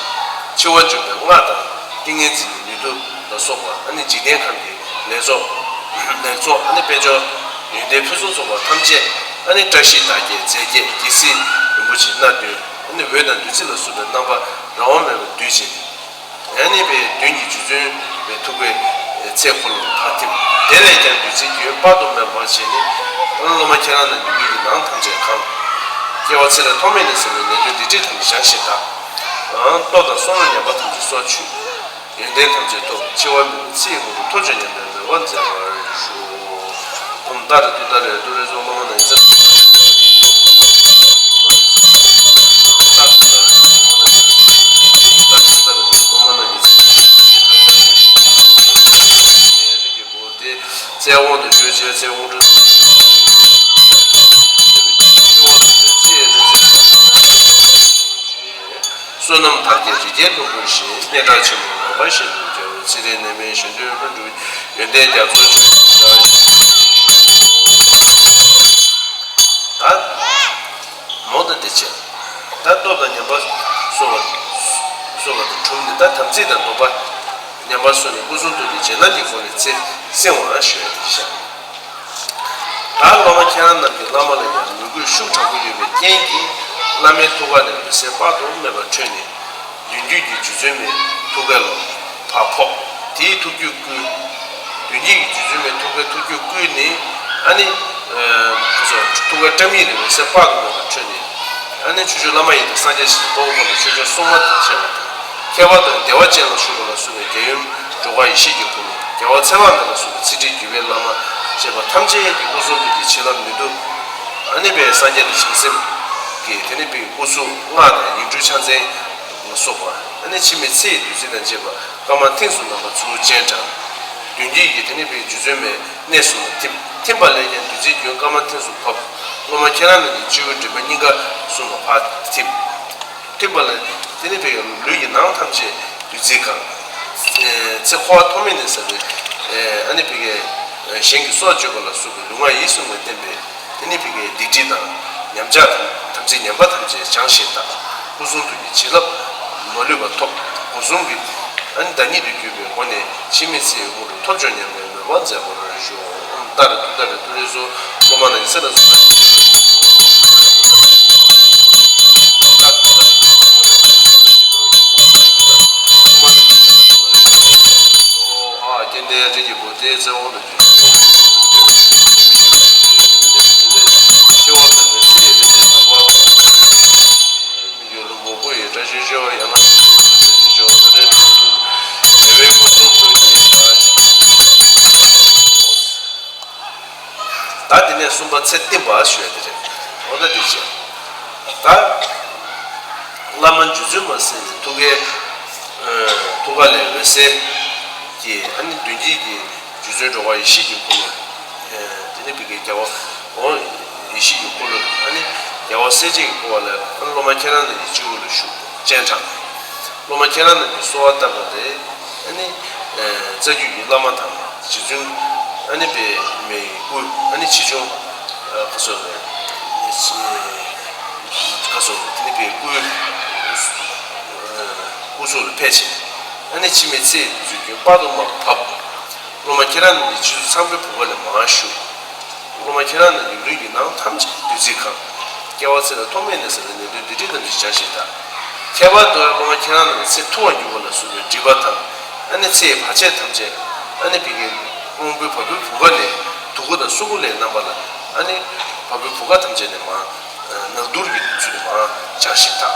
འཆི་བ་འཇོམས་པའི་སྔགས་དང་ཏིང་ངེ་འཛིན་གྱི་ནུས་མཐུ་ལ་སོགས་པ་ཨ་ནི་འཇིག་རྟེན་ཁམས་ཀྱི་ལེགས་ཚོགས། ལེགས་ཚོགས་ཨ་ནི་དཔལ་འབྱོར་ཡོན་ཏན་ཕུན་སུམ་ཚོགས་པ་ཐམས་ཅད་ཨ་ནི་བཀྲ་ཤིས་དར་རྒྱས་རྩེ་རྒྱས་རྒྱལ་སྲིད་རིན་པོ་ཆེ་སྣ་བདུན་ཨ་ནི་འོད་དང་བདུད་རྩི་ལ་སོགས་པའི་རྣམ་པ་རང་དབང་མེད་པར་བསྡུས་ཤིང་། ཨ་ནི་པའི་མདུན་གྱི་རྗེ་བཙུན་པའི་ཐུགས་ཀའི་ཚེ་འཁོར་ལོ་ལ་ཕར་ཐིམ། དེ་ལས་ཀྱང་བདུད་རྩིའི་རྒྱུན་དཔག་ཏུ་མེད་པར་བྱས་ནས་ཨ་ནི་སློབ་མ་ཁྱེད་རང་རྣམས་ཀྱི་ལུས་ཀྱི་ནང་ཐམས་ཅད་གང་། སྐྱེ་བ་ཚེ་རབས་ཐོག་མེད་ནས་བྱུང་བའི་ནད་གདོན་སྡིག་སྒྲིབ་ཐམས་ཅད་བྱང་ཞིང་དག། སྟོབས་དང་བསོད་ནམས་ཉམས་པ་ཐམས་ཅད་སོར་ཆུད། ཡོན་ཏན་ཐམས་ཅད་ཐོབ། འཆི་བ་མེད་པའི་ཚེ་ཡི་དངོས་གྲུབ་ཐོབ་བྱུང་སྙམ་པའི་མོས་པ་མཛད་པར་ཞུ། ཨོཾ་ཏཱ་རེ་ཏུཏྟཱ་རེ་ཏུ་རེ་ཚོ་བླ་མ་ནང་ཡིན་ས། བསོད་ནམས་དར་རྒྱས་རིགས་བརྒྱའི་ལྷུན་པོ་བཞིན། སྙན་གྲགས་ཆེན་པོ་ངང་པ་བཞིན་དུ་རྒྱལ་བའི་ཚེ་རིང་ནད་མེད་གཞོན་དུས་ལྷུན་གྲུབ། ཡོན་ཏན་རྒྱ་མཚོ་ཆུ་འདྲ་བ་བཞིན། ད་མོ་ད་དེ་བྱས། ད་སྟོབས་དང་ཉམས་པ་གསོ་བ་གསོ་བ་དང་གྲུབ་ནས་ད་དམ་ཚིག་དང་སྡོམ་པ་ཉམས་པ་གསོ་ནས་སྐུ་གསུང་ཐུགས་ཀྱི་རྗེས་གནང་གི་སྒོ་ནས་ཚེ་བསྲིང་བ་ཞུ་ཡ་དེ་བཞག་ད་སློབ་མ་ཁྱེད་རང་རྣམས་ཀྱིས་བླ་མ་ལ་ཡང་མོས་གུས་ཤུགས་དྲག་པོ་ཡོད་པའི་རྐྱེན་གྱིས་བླ་མའི་ཐུགས་ཀ་ནས་འོད་ཟེར་དཔག་ཏུ་མེད་པ་འཕྲོས་ནས་མདུན་བསྐྱེད་ཀྱི་རྗེ་བཙུན་མའི་ཐུགས་ཀ་ལ་ཕར་ཕོག་དེའི་ཐུགས་རྒྱུད་བསྐུལ། མདུན་བསྐྱེད་ཀྱི་རྗེ་བཙུན་མའི་ཐུགས་ཀའི་ཐུགས་རྒྱུད་བསྐུལ་ནས་ཨ་ནི་ཁོ་ཚོ་ཐུགས་ཀའི་པྲ་མིག་ནས་འོད་ཟེར་དཔག་ཏུ་མེད་པ་འཕྲོས་ནས་ཨ་ནི་ཆོས་སྐྱོང་བླ་མ་ཡི་དམ་སངས་རྒྱས་ཞིང་དཔའ་བོ་ཁོ་ནས་ཆོས་སྐྱོང་སྲུང་མ་དང་བཅས་པ་དང་། ཁྱད་པར་དུ་བདེ་བ་ཅན་ལ་བཞུགས་པ་ལ་སོགས་པའི་རྒྱལ་ཡུམ་འགྲོ་བ་ཡེ་ཤེས་ཀྱི་འཁོར་ལོ། རྒྱལ་བ་ཚེ་དཔག་མེད་ལ་སོགས་པའི་ཚེ་ཁྲིད་བརྒྱུད་པའི་བླ་མ་བཅས་པ་ཐམས་ཅད་ཀྱི་སྐུ་གསུང་ཐུགས་ཀྱི་བྱིན་རླབས་ནུས་མཐུ། ཨ་ནི་པའི་སངས་རྒྱས་དང་བྱང་སེམས་ཀྱི་དེ་ནི་པའི་སྐུ་གཟུགས་སྔགས་དང་ཡིག་འབྲུ་ཕྱག་མཚན་ལ་སོགས་པ། ཨ་ནི་འཆི་མེད་ཚེ་ཡི་བདུད་རྩི་དང་བཅས་པ་སྐར་མ་ཐེངས་སུ་རྣམ་པ་ཚུར་སྤྱན་དྲངས། མདུན་བསྐྱེད་ཀྱི་དེ་ནི་པའི་རྗེ་བཙུན་མའི་གནས་གསུམ་ལ་ཐིམ། ཐིམ་པ་ལས་ཀྱང་བདུད་རྩིའི་རྒྱུན་སྐར་མ་ཐེངས་སུ་བབས། སློབ་མ་ཁྱེད་རང་རྣམས་ཀྱི་སྤྱི་བོའི་མགྲིན་པ་སྙིང་ག་གསུམ་ལ་ཕར་ཐིམ། ཐིམ་པ་ལ་དེ་ནི་བའི་ལུས་ཀྱི་ནང་ཐམས་ཅད་བདུད་རྩིས་གང་། ཚེ་འཁོར་བ་ཐོག་མེད་ནས་ཟ་བའི་ཨ་ནི་བི་གའི་གཞན་གྱི་སྲོག་གཅོད་པ་ལ་སོགས་པའི་ལུས་ངག་ཡིད་གསུམ་ལ་བརྟེན་པའི་དེ་ནི་བི་གའི་སྡིག་སྒྲིབ་དང་ཉམས་ཆག་དང་དམ་ཚིག་ངན་པ་ཐམས་ཅད་བྱང་ཞིང་དག། སྐུ་གསུང་ཐུགས་ཀྱི་བྱིན་རླབས་མ་ལུས་པ་ཐོབ། སྒོ་གསུམ་གྱི་ཨ་ནི་བདག་ཉིད་དུ་གྱུར་པའི་སྒོ་ནས་འཆི་མེད་ཚེ་ཡི་དངོས་གྲུབ་ཐོབ་བྱུང་སྙམ་པའི་མོས་པ་མཛད་པར་ཞུ། ཨོཾ་ཏཱ་རེ་ཏུཏྟཱ་རེ་ཏུ་རེ་ཚོ་སློབ་མ་རྣམས་ཀྱི་སེམས་ལ་ཚུགས་པ་ཞིག་ད་དེ་ནས་གསུམ་པ་ཚེ་བརྟན་པ་ཞུ་ཡ་དེ་རེད། འོ་ན་དེ་བྱས། ད་བླ་མ་རྗེ་བཙུན་མ་ཟེར་ནས་ཐུགས་ཀའི་ཐུགས་ཀ་ལས་འོད་ཟེར་གྱིས་ཨ་ནི་མདུན་བསྐྱེད་ཀྱི་རྗེ་བཙུན་འགྲོ་བ་ཡེ་ཤེས་ཀྱི་འཁོར་ལོ། དེ་ནི་བི་གའི་རྒྱལ་བ་འོ་ཡེ་ཤེས་ཀྱི་འཁོར་ལོ་ཨ་ནི་རྒྱལ་བ་སྲས་བཅས་ཀྱི་འཁོར་བ་ལ་ཨ་ནི་སློབ་མ་ཁྱེད་རང་རྣམས་ཀྱི་སྤྱི་བོ་ལ་བཞུགས་སྤྱན་དྲངས། སློབ་མ་ཁྱེད་རང་རྣམས་ཀྱིས་གསོལ་བ་བཏབ་པ་རེད། ཨ་ནི། རྩ་རྒྱུད་ཀྱི་བླ་མ་དང་རྗེ་བཙུན། ཨ་ནི་པའི་མའི་སྐུ། ཨ་ནི་ཆེ་ཆུང་། ཁ་སོ་རེད། ཁ་སོ་དེ་ནི་པའི་སྐུ། སྐུ་གཟུགས་ལ་ཕེབས་ཤིང་། ཨ་ནི་འཆི་མེད་ཚེ་ཡི་བདུད་རྩིའི་རྒྱུན་དཔག་ཏུ་མེད་པ་བབས། སློབ་མ་ཁྱེད་རང་རྣམས་ཀྱི་ཆོས་ཚངས་པའི་བུ་ག་ལས་མར་ཞུགས། སློབ་མ་ཁྱེད་རང་རྣམས་ཀྱི་ལུས་ཀྱི་ནང་ཐམས་ཅད་བདུད་རྩིས་གང་། སྐྱེ་བ་ཚེ་རབས་ཐོག་མེད་ནས་ཟ་བའི་ནད་གདོན་སྡིག་སྒྲིབ་ཐམས་ཅད་བྱང་ཞིང་དག། ཁྱད་པར་དུ་ཡང་སློབ་མ་ཁྱེད་རང་རྣམས་ཚེ་ཐུང་བར་གྱུར་པ་ལ་སོགས་པའི་སྒྲིབ་པ་དང་། ཨ་ནི་ཚེ་ཡི་བར་ཆད་ཐམས་ཅད། ཨ་ནི་བི་གའི་ དབང་པོའི་བ་སྤུའི་བུ་ག་ནས་དུག་ཁུ་དང་སྲུ་གུ་ལའི་རྣམ་པ་ལ། ཨ་ནི་བ་སྤུའི་བུ་ག་ཐམས་ཅད་ནས་མར་ནག་དུར་གྱི་ཚུལ་དུ་མར་འཇགས་ཤིང་དག།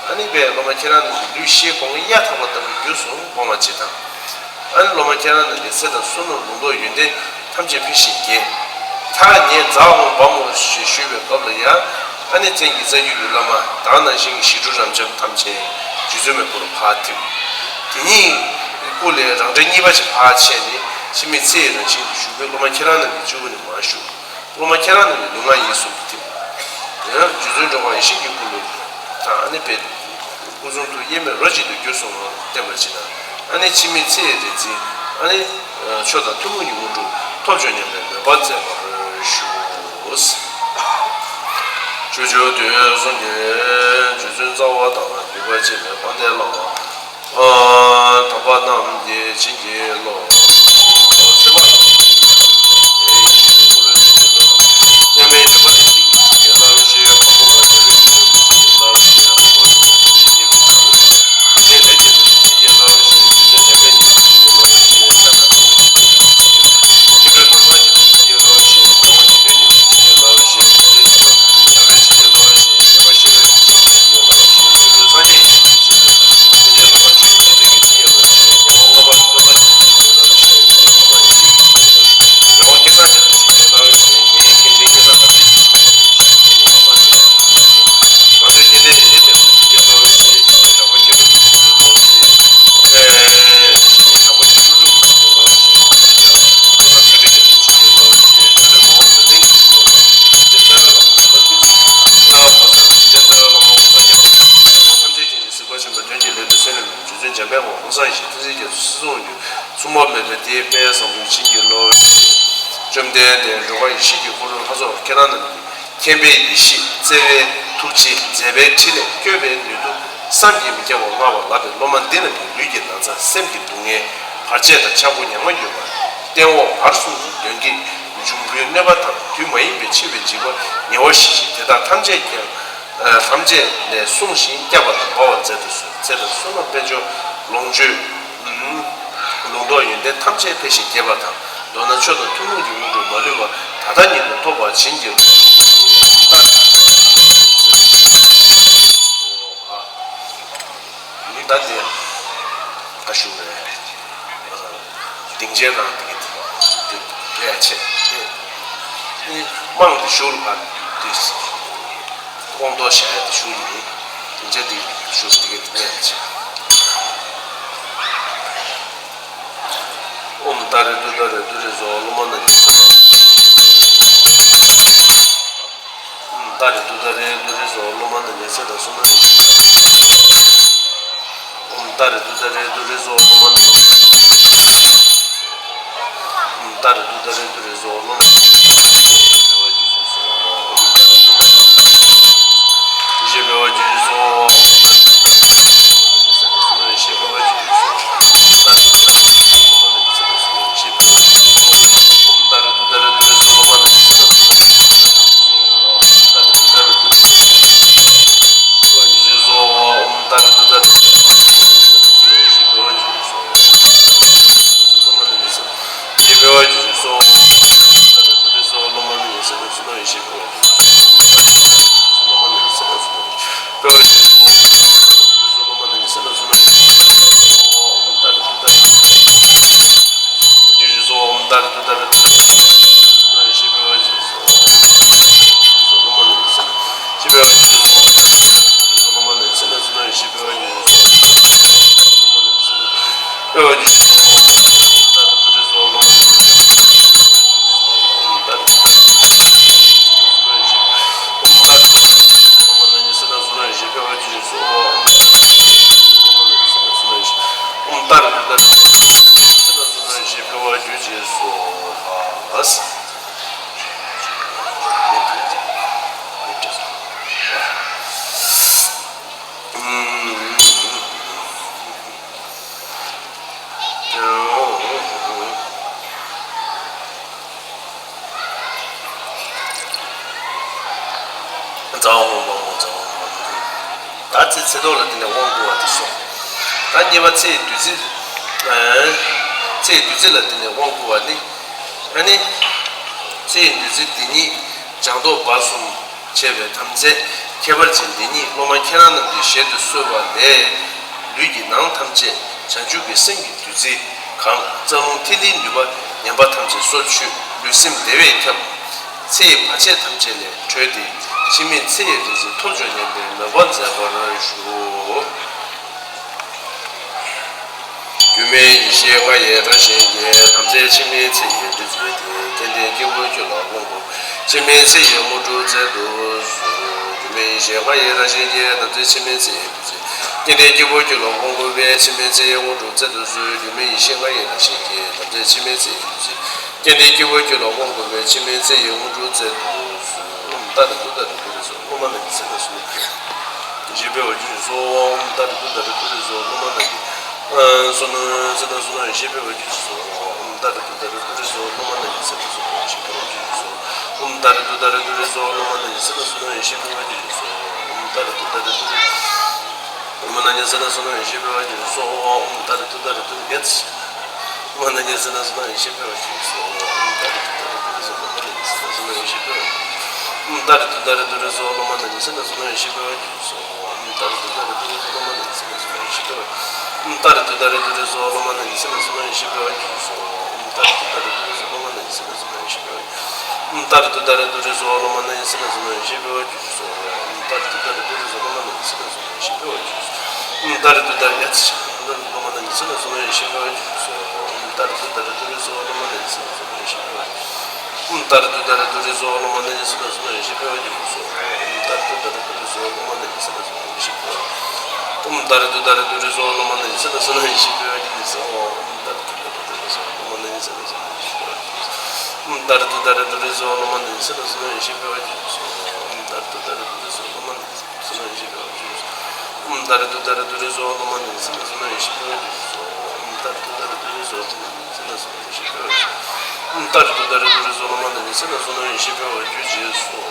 ཨ་ནི་པའི་སློབ་མ་ཁྱེད་རང་རྣམས་ཀྱི་ལུས་ཤེལ་སྒོ་ལྔའི་གཡའ་དག་པ་ལྟ་བུའི་རྒྱུས་སུ་སྒོམ་པ་ཅིག་དང་། ཨ་ནི་སློབ་མ་ཁྱེད་རང་རྣམས་ཀྱི་ཚེ་དང་བསོད་ནམས་ལུང་རྟོགས་ཡོན་ཏན་ཐམས་ཅད་འཕེལ་ཞིང་རྒྱས། མཐར་ངས་བཛྲ་ཨོཾ་བཾ་ཨོཾ་ཞེས་ཞུས་པའི་སྐབས་ལ་ཡང་། ཨ་ནི་བཙན་གྱི་རྩ་རྒྱུད་ཀྱི་བླ་མ་བདག་ནང་བཞིན་གྱི་ཞི་ཁྲོ་རབ་འབྱམས་ཐམས་ཅད་རྗེ་བཙུན་མའི་སྐུ་ལ་ཕར་ཐིམ། དེ་ཉིད་སྐུ་ལས་རང་འདྲ་གཉིས་པ་ཅིག་ཕར་མཆེད་ནས་འཆི་མེད་ཚེ་ཡི་རང་བཞིན་དུ་བཞུགས་པའི་སློབ་མ་ཁྱེད་རང་རྣམས་ཀྱི་སྤྱི་བོ་ནས་མར་ཞུགས། སློབ་མ་ཁྱེད་རང་རྣམས་ཀྱི་ལུས་ངག་ཡིད་གསུམ་དུ་ཐིམ། ཡང་རྗེ་བཙུན་འགྲོ་བ་ཡེ་ཤེས་ཀྱི་སྐུ་ལུས་དང་། ཨ་ནི་པའི་སྐུ་གསུང་ཐུགས་དབྱེར་མེད་རོ་གཅིག་ཏུ་གྱུར་སོང་བར་བརྟན་པར་བྱེད་དང་། ཨ་ནི་འཆི་མེད་ཚེ་ཡི་རིག་འཛིན། ཨ་ནི་མཆོག་དང་ཐུན་མོང་གི་དངོས་གྲུབ་ཐོབ་བྱུང་སྙམ་པའི་མོས་པ་མཛད་པར་ཞུ། ཕྱོགས་བཅུ་དུས་གསུམ་གྱི་རྗེ་བཙུན་རྩ་བ་དང་བརྒྱུད་པར་བཅས་པའི་དཔལ་ལྡན་བླ་མ་དམ་པ་རྣམས་ཀྱི་བྱིན་གྱིས་རློབས། གཟིགས་པ་ཆེན་པོའི་དོན་གྱི་སླད་དུ་སེམས་ལས་རྒྱུ་མཚན་འཇམ་དཔལ་དབང་ཧཱུྃ་སངས་རྒྱས་ཀྱི་ཐུགས་སྲས་གསུང་བར་འགྱུར། མཚུངས་པ་མེད་པའི་དེའི་དཔལ་བཟང་པོའི་བྱིན་གྱིས་རློབས་ཤིག། བཅོམ་ལྡན་འདས་འགྲོ་བ་ཡེ་ཤེས་ཀྱི་འཁོར་ལོ་ལྷ་ཚོགས་ཁྱེད་རང་རྣམས་ཀྱི་མཁྱེན་པའི་ཡེ་ཤེས། བརྩེ་བའི་ཐུགས་རྗེ། མཛད་པའི་ཕྲིན་ལས། བསྐྱོད་པའི་ནུས་མཐུ། བསམ་གྱིས་མི་ཁྱབ་པ་མངའ་བ་ལགས་པས། སློབ་མ་འདི་རྣམས་ཀྱི་ལུས་ཀྱི་ན་ཚ་སེམས་ཀྱི་སྡུག་བསྔལ་བར་ཆད་དང་ཆག་སྒོ་ཉམ་ང་ཡོད་པ། སྟེང་འོག་བར་གསུམ་གྱི་གདོན་བགེགས་འབྱུང་པོའི་གནོད་པ་དང་དུས་མ་ཡིན་པའི་འཆི་བའི་འཇིགས་པ་ཉེ་བར་ཞི་ཞིང་། དེ་དག་ཐམས་ཅད་ཀྱང་ཐམས་ཅད་ལས་བསྲུང་ཞིང་བསྐྱབ་པ་དང་སྦ་བར་མཛད་དུ་གསོལ། ཚེ་དང་བསོད་ནམས་དཔལ་འབྱོར་ལོངས་སྤྱོད་ལུང་རྟོགས་ཡོན་ཏན་ཐམས་ཅད་འཕེལ་ཞིང་རྒྱས་པ་དང་། མདོར་ན་མཆོག་དང་ཐུན་མོང་གི་དངོས་གྲུབ་མ་ལུས་པ་ད་ལྟ་ཉིད་དུ་ཐོབ་པར་བྱིན་གྱིས་རློབས། ད་དེ་ད་ཞུ་རེད། སྡིངས་ཆའི་ནང་དེ་གི་དེ་དེ་ཡ་ཆེ་དེ་དམངས་དེ་ཞུ་རུ་ཕར་དེ་དབང་ཐོག་བཞག་ཡ་དེ་ཞུ་ཡིན། སྡིངས་ཆ་དེ་ཞུ་རུ་དེ་གི་དེ་ཡ་ཆེ། ཨོཾ་ཏཱ་རེ་ཏུཏྟཱ་རེ་ཏུ་རེ་ཟོ། སློབ་མ་རྣམས་ཀྱི་ཨོཾ་ཏཱ་རེ་ཏུཏྟཱ་རེ་ཏུ་རེ་ཟོ། སློབ་མ་རྣམས་ཀྱི་ཚེ་དང་བསོད་ནམས་ཀྱི་ཨོཾ་ཏཱ་རེ་ཏུཏྟཱ་རེ་ཏུ་རེ་ཟོ། སློབ་མ་རྣམས་ཀྱི་ཨོཾ་ཏཱ་རེ་ཏུཏྟཱ་རེ་ཏུ་རེ་ཟོ། སློབ་མ་རྣམས་ཀྱི་ཨོཾ་ཏཱ་རེ་ཏུཏྟཱ་རེ་ཏུ་རེ་ཟོ། ཛ་འོག་མ་མོ་ཛ་འོག་མ་མོ། ད་ཚེ་ཚེ་ཐོག་ལ་དེ་ནས་དབང་བསྐུར་བ་དེ་སོང་། ད་གཉིས་པ་ཚེ་བདུད་རྩི། ཨེ། ཚེ་ཡི་བདུད་རྩི་ལ་བརྟེན་ནས་དབང་བསྐུར་བ་ནི། ཨ་ནི། ཚེ་ཡི་བདུད་རྩི་འདི་ཉིད་སྦྱངས་རྟོགས་སྦ་གསུམ་བྱས་པའི་དམ་ཚིག་ཁྱད་པར་ཅན་འདི་ཉིད་སློབ་མ་ཁྱེད་རང་རྣམས་ཀྱི་ཞལ་དུ་གསོལ་བ་ལས། ལུས་ཀྱི་ནང་ཐམས་ཅད་བྱང་ཆུབ་ཀྱི་སེམས་ཀྱི་བདུད་རྩིས་གང་། རྩ་རླུང་ཐིག་ལེའི་ནུས་པ་ཉམས་པ་ཐམས་ཅད་སོར་ཆུད། ལུས་སེམས་བདེ་བས་ཁྱབ། ཚེ་ཡི་བར་ཆད་ཐམས་ཅད་ལས་གྲོལ་ཏེ། འཆི་མེད་ཚེ་ཡི་རིག་འཛིན་ཐོབ་འགྱུར་སྙམ་པའི་མོས་པ་མཛད་པར་ཞུ། སྒྱུ་མའི་ཡེ་ཤེས་ལྔ་ཡི་དགྲ་གཤེད་ཀྱི། དམ་རྫས་འཆི་མེད་ཚེ་ཡི་བདུད་རྩི་སྟེ། སྐལ་ལྡན་སྐྱེས་བུ་ཁྱོད་ལ་དབང་བསྐུར། འཆི་མེད་ཚེ་ཡི་དངོས་གྲུབ་སྩལ་དུ་གསོལ། སྒྱུ་མའི་ཡེ་ཤེས་ལྔ་ཡི་དགྲ་གཤེད་ཀྱི། དམ་རྫས་འཆི་མེད་ཚེ་ཡི་བདུད་རྩི། སྐལ་ལྡན་སྐྱེས་བུ་ཁྱོད་ལ་དབང་བསྐུར་བས། འཆི་མེད་ཚེ་ཡི་དངོས་གྲུབ་སྩལ་དུ་གསོལ། སྒྱུ་མའི་ཡེ་ཤེས་ལྔ་ཡི་དགྲ་གཤེད་ཀྱི། དམ་རྫས་འཆི་མེད་ཚེ་ཡི་བདུད་རྩི། སྐལ་ལྡན་སྐྱེས་བུ་ཁྱོད་ལ་དབང་བསྐུར་བས། འཆི་མེད་ཚེ་ཡི་དངོས་གྲུབ་སྩལ་དུ་གསོལ། ཏ་ར་ཏུ་ཏ་ར་ཏུ་རེ་སོ། སློབ་མ་རྣམས་ཀྱིས་ཚེ་དང་བསོད་ནམས་ཡེ་ཤེས་སྤེལ་བར་གྱུར་ཅིག་གསོལ། ཏ་ར་ཏུ་ཏ་ར་ཏུ་རེ་སོ། སློབ་མ་རྣམས་ཀྱིས་བསོད་ནམས་ཚེ་དང་བསོད་ནམས་ཡེ་ཤེས་སྤེལ་བར་གྱུར་ཅིག་གསོལ། ཏ་ར་ཏུ་ཏ་ར་ཏུ་རེ་སོ། སློབ་མ་རྣམས་ཀྱིས་ཚེ་དང་བསོད་ནམས་ཡེ་ཤེས་སྤེལ་བར་གྱུར་ཅིག་གསོལ། ཏ་ར་ཏུ་ཏ་ར་ཏུ་རེ་སོ། སློབ་མ་རྣམས་ཀྱིས་ཚེ་དང་བསོད་ནམས་ཡེ་ཤེས་སྤེལ་བར་གྱུར་ཅིག་གསོལ། ཏ་ར་ཏུ་ཏ་ར་ཏུ་རེ། སློབ་མ་རྣམས་ཀྱིས་ཚེ་དང་བསོད་ནམས་ཡེ་ཤེས་སྤེལ་བར་གྱུར་ཅིག་གསོལ། ཏ་ར་ཏུ་ཏ་ར་ཏུ་རེ། སློབ་མ་རྣམས་ཀྱིས་ཚེ་དང་བསོད་ནམས་ཡེ་ཤེས་སྤེལ་བར་གྱུར་ཅིག་གསོལ། ཏ་ར་ཏུ་ཏ་ར་ཏུ་རེ་སོ། སློབ་མ་རྣམས་ཀྱིས་ཚེ་དང་བསོད་ནམས་ཡེ་ཤེས་སྤེལ་བར་གྱུར་ཅིག་གསོལ། ཏ་ར་ཏུ་ཏ་ར་ཏུ་རེ་སོ། སློབ་མ་རྣམས་ཀྱིས་ཚེ་དང་བསོད་ནམས་ཡེ་ཤེས་སྤེལ་བར་གྱུར་ཅིག་གསོལ། ཏ་ར་ཏུ་ཏ་ར་ཏུ་རེ་སོ། སློབ་མ་རྣམས་ཀྱིས་ཚེ་དང་བསོད་ནམས་ཡེ་ཤེས་སྤེལ་བར། ཏ་ར་ཏུ་ཏ་ར་ཏུ་རེ་སོ། སློབ་མ་རྣམས་ཀྱིས་ཚེ་དང་བསོད་ནམས་ཡེ་ཤེས་སྤེལ་བར་གྱུར་ཅིག་གསོལ། ཏ་ར་ཏུ་ཏ་ར་ཏུ་རེ་སོ། སློབ་མ་རྣམས་ཀྱིས་ཚེ་དང་བསོད་ནམས་ཡེ་ཤེས་སྤེལ་བར་གྱུར་ཅིག་གསོལ། ཏ་ར་ཏུ་ཏ་ར་ཏུ་རེ་སོ། སློབ་མ་རྣམས་ཀྱིས་ཚེ་དང་བསོད་ནམས་ཡེ་ཤེས་སྤེལ་བར་གྱུར་ཅིག་གསོལ། ཏ་ར་ཏུ་ཏ་ར་ཏུ་རེ་སོ། སློབ་མ་རྣམས་ཀྱིས་ཚེ་དང་བསོད་ནམས་ཡེ་ཤེས་སྤེལ་བར་གྱུར་ཅིག་གསོལ། ཏ་ར་ཏུ་ཏ་ར་ཏུ་རེ་སོ། སློབ་མ་རྣམས་ཀྱིས་ཚེ་དང་བསོད་ནམས་ཡེ་ཤེས་སྤེལ་བར་གྱུར་ཅིག་གསོལ། ཏ་ར་ཏུ་ཏ་ར་ཏུ་རེ་སོ། སློབ་མ་རྣམས་ཀྱིས་ཚེ་དང་བསོད་ནམས་ཡེ་ཤེས་སྤེལ་བར་གྱུར་ཅིག་གསོལ། ཏ་ར་ཏུ་ཏ་ར་ཏུ་རེ་སོ། སློབ་མ་རྣམས་ཀྱིས་ཚེ་དང་བསོད་ནམས་ཡེ་ཤེས་སྤེལ་བར་གྱུར་ཅིག་གསོལ། ཏ་ར་ཏུ་ཏ་ར་ཏུ་རེ་སོ། སློབ་མ་རྣམས་ཀྱིས་ཚེ་དང་བསོད་ནམས་ཡེ་ཤེས་སྤེལ་བར། ཏ་ར་ཏུ་ཏ་ར་ཏུ་རེ་སོ། སློབ་མ་རྣམས་ཀྱིས་ཚེ་དང་བསོད་ནམས་ཡེ་ཤེས་སྤེལ་བར་གྱུར་ཅིག་གསོལ། ཏ་ར་ཏུ་ཏ་ར་ཏུ་རེ་སོ། སློབ་མ་རྣམས་ཀྱིས་ཚེ་དང་བསོད་ནམས་ཡེ་ཤེས་སྤེལ་བར་གྱུར་ཅིག་གསོལ། ཏ་ར་ཏུ་ཏ་ར་ཏུ་རེ་སོ། སློབ་མ་རྣམས་ཀྱིས་ཚེ་དང་བསོད་ནམས་ཡེ་ཤེས་སྤེལ་བར་གྱུར་ཅིག་གསོལ། ཏ་ར་ཏུ་ཏ་ར་ཏུ་རེ་སོ། སློབ་མ་རྣམས་ཀྱིས་ཚེ་དང་བསོད་ནམས་ཡེ་ཤེས་སྤེལ་བར་གྱུར་ཅིག་གསོལ། ཏ་ར་ཏུ་ཏ་ར་ཏུ་རེ་སོ། སློབ་མ་རྣམས་ཀྱིས་ཚེ་དང་བསོད་ནམས་ཡེ་ཤེས་སྤེལ་བར་གྱུར་ཅིག་གསོལ། ཏ་ར་ཏུ་ཏ་ར་ཏུ་རེ་སོ། སློབ་མ་རྣམས་ཀྱིས་ཚེ་དང་བསོད་ནམས་ཡེ་ཤེས་སྤེལ་བར་གྱུར་ཅིག་ཏ་ར་ཏུ་ཏ་ར་ཏུ་རེ་སོ། སློབ་མ་རྣམས་ཀྱིས་ཚེ་དང་བསོད་ནམས་ཡེ་ཤེས་སྤེལ་བར་གྱུར་ཅིག་གསོལ།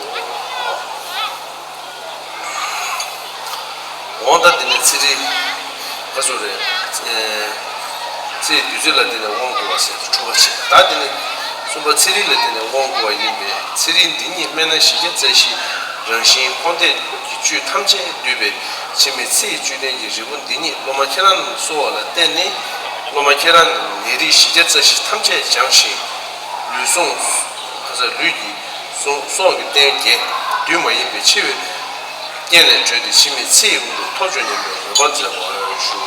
འོ་ད་དེ་ནས་ཚེ་རིལ་ག་ཚོད་རེད། ཚེ་ཡི་བདུད་རྩི་ལ་བརྟེན་ནས་དབང་བསྐུར་བ་ཟེར་ཏེ་དྲུག་པ་བྱས། ད་དེ་ནས་གསུམ་པ་ཚེ་རིལ་ལ་བརྟེན་ནས་དབང་བསྐུར་བ་ཡིན་པས། ཚེ་རིལ་འདི་ཉིད་སྨན་སྣ་བཞི་བརྒྱ་རྩ་བཞི། རང་བཞིན་འཁོར་འདས་ཀྱི་བཅུད་ཐམས་ཅད་བསྡུས་པའི་འཆི་མེད་ཚེ་ཡི་བཅུད་ལྡན་གྱི་རིལ་བུ་འདི་ཉིད་སློབ་མ་ཁྱེད་རང་རྣམས་གསོལ་བ་ལ་བརྟེན་ནས། སློབ་མ་ཁྱེད་རང་རྣམས་ནད་རིགས་བཞི་བརྒྱ་རྩ་བཞི་ཐམས་ཅད་སྦྱངས་ཤིང་། ལུས་ཟུངས། ལུས་ཀྱི་ཟུངས་སྲོག་གི་རྟེན་བརྒྱད་འདུས་མ་ཡིན་པའི་འཆི་བའི་རྐྱེན་ལས་གྲོལ་ཏེ་འཆི་མེད་ཚེ་ཡི་དངོས་གྲུབ་ཐོབ་འགྱུར་སྙམ་པའི་མོས་པ་མཛད་པར་ཞུ།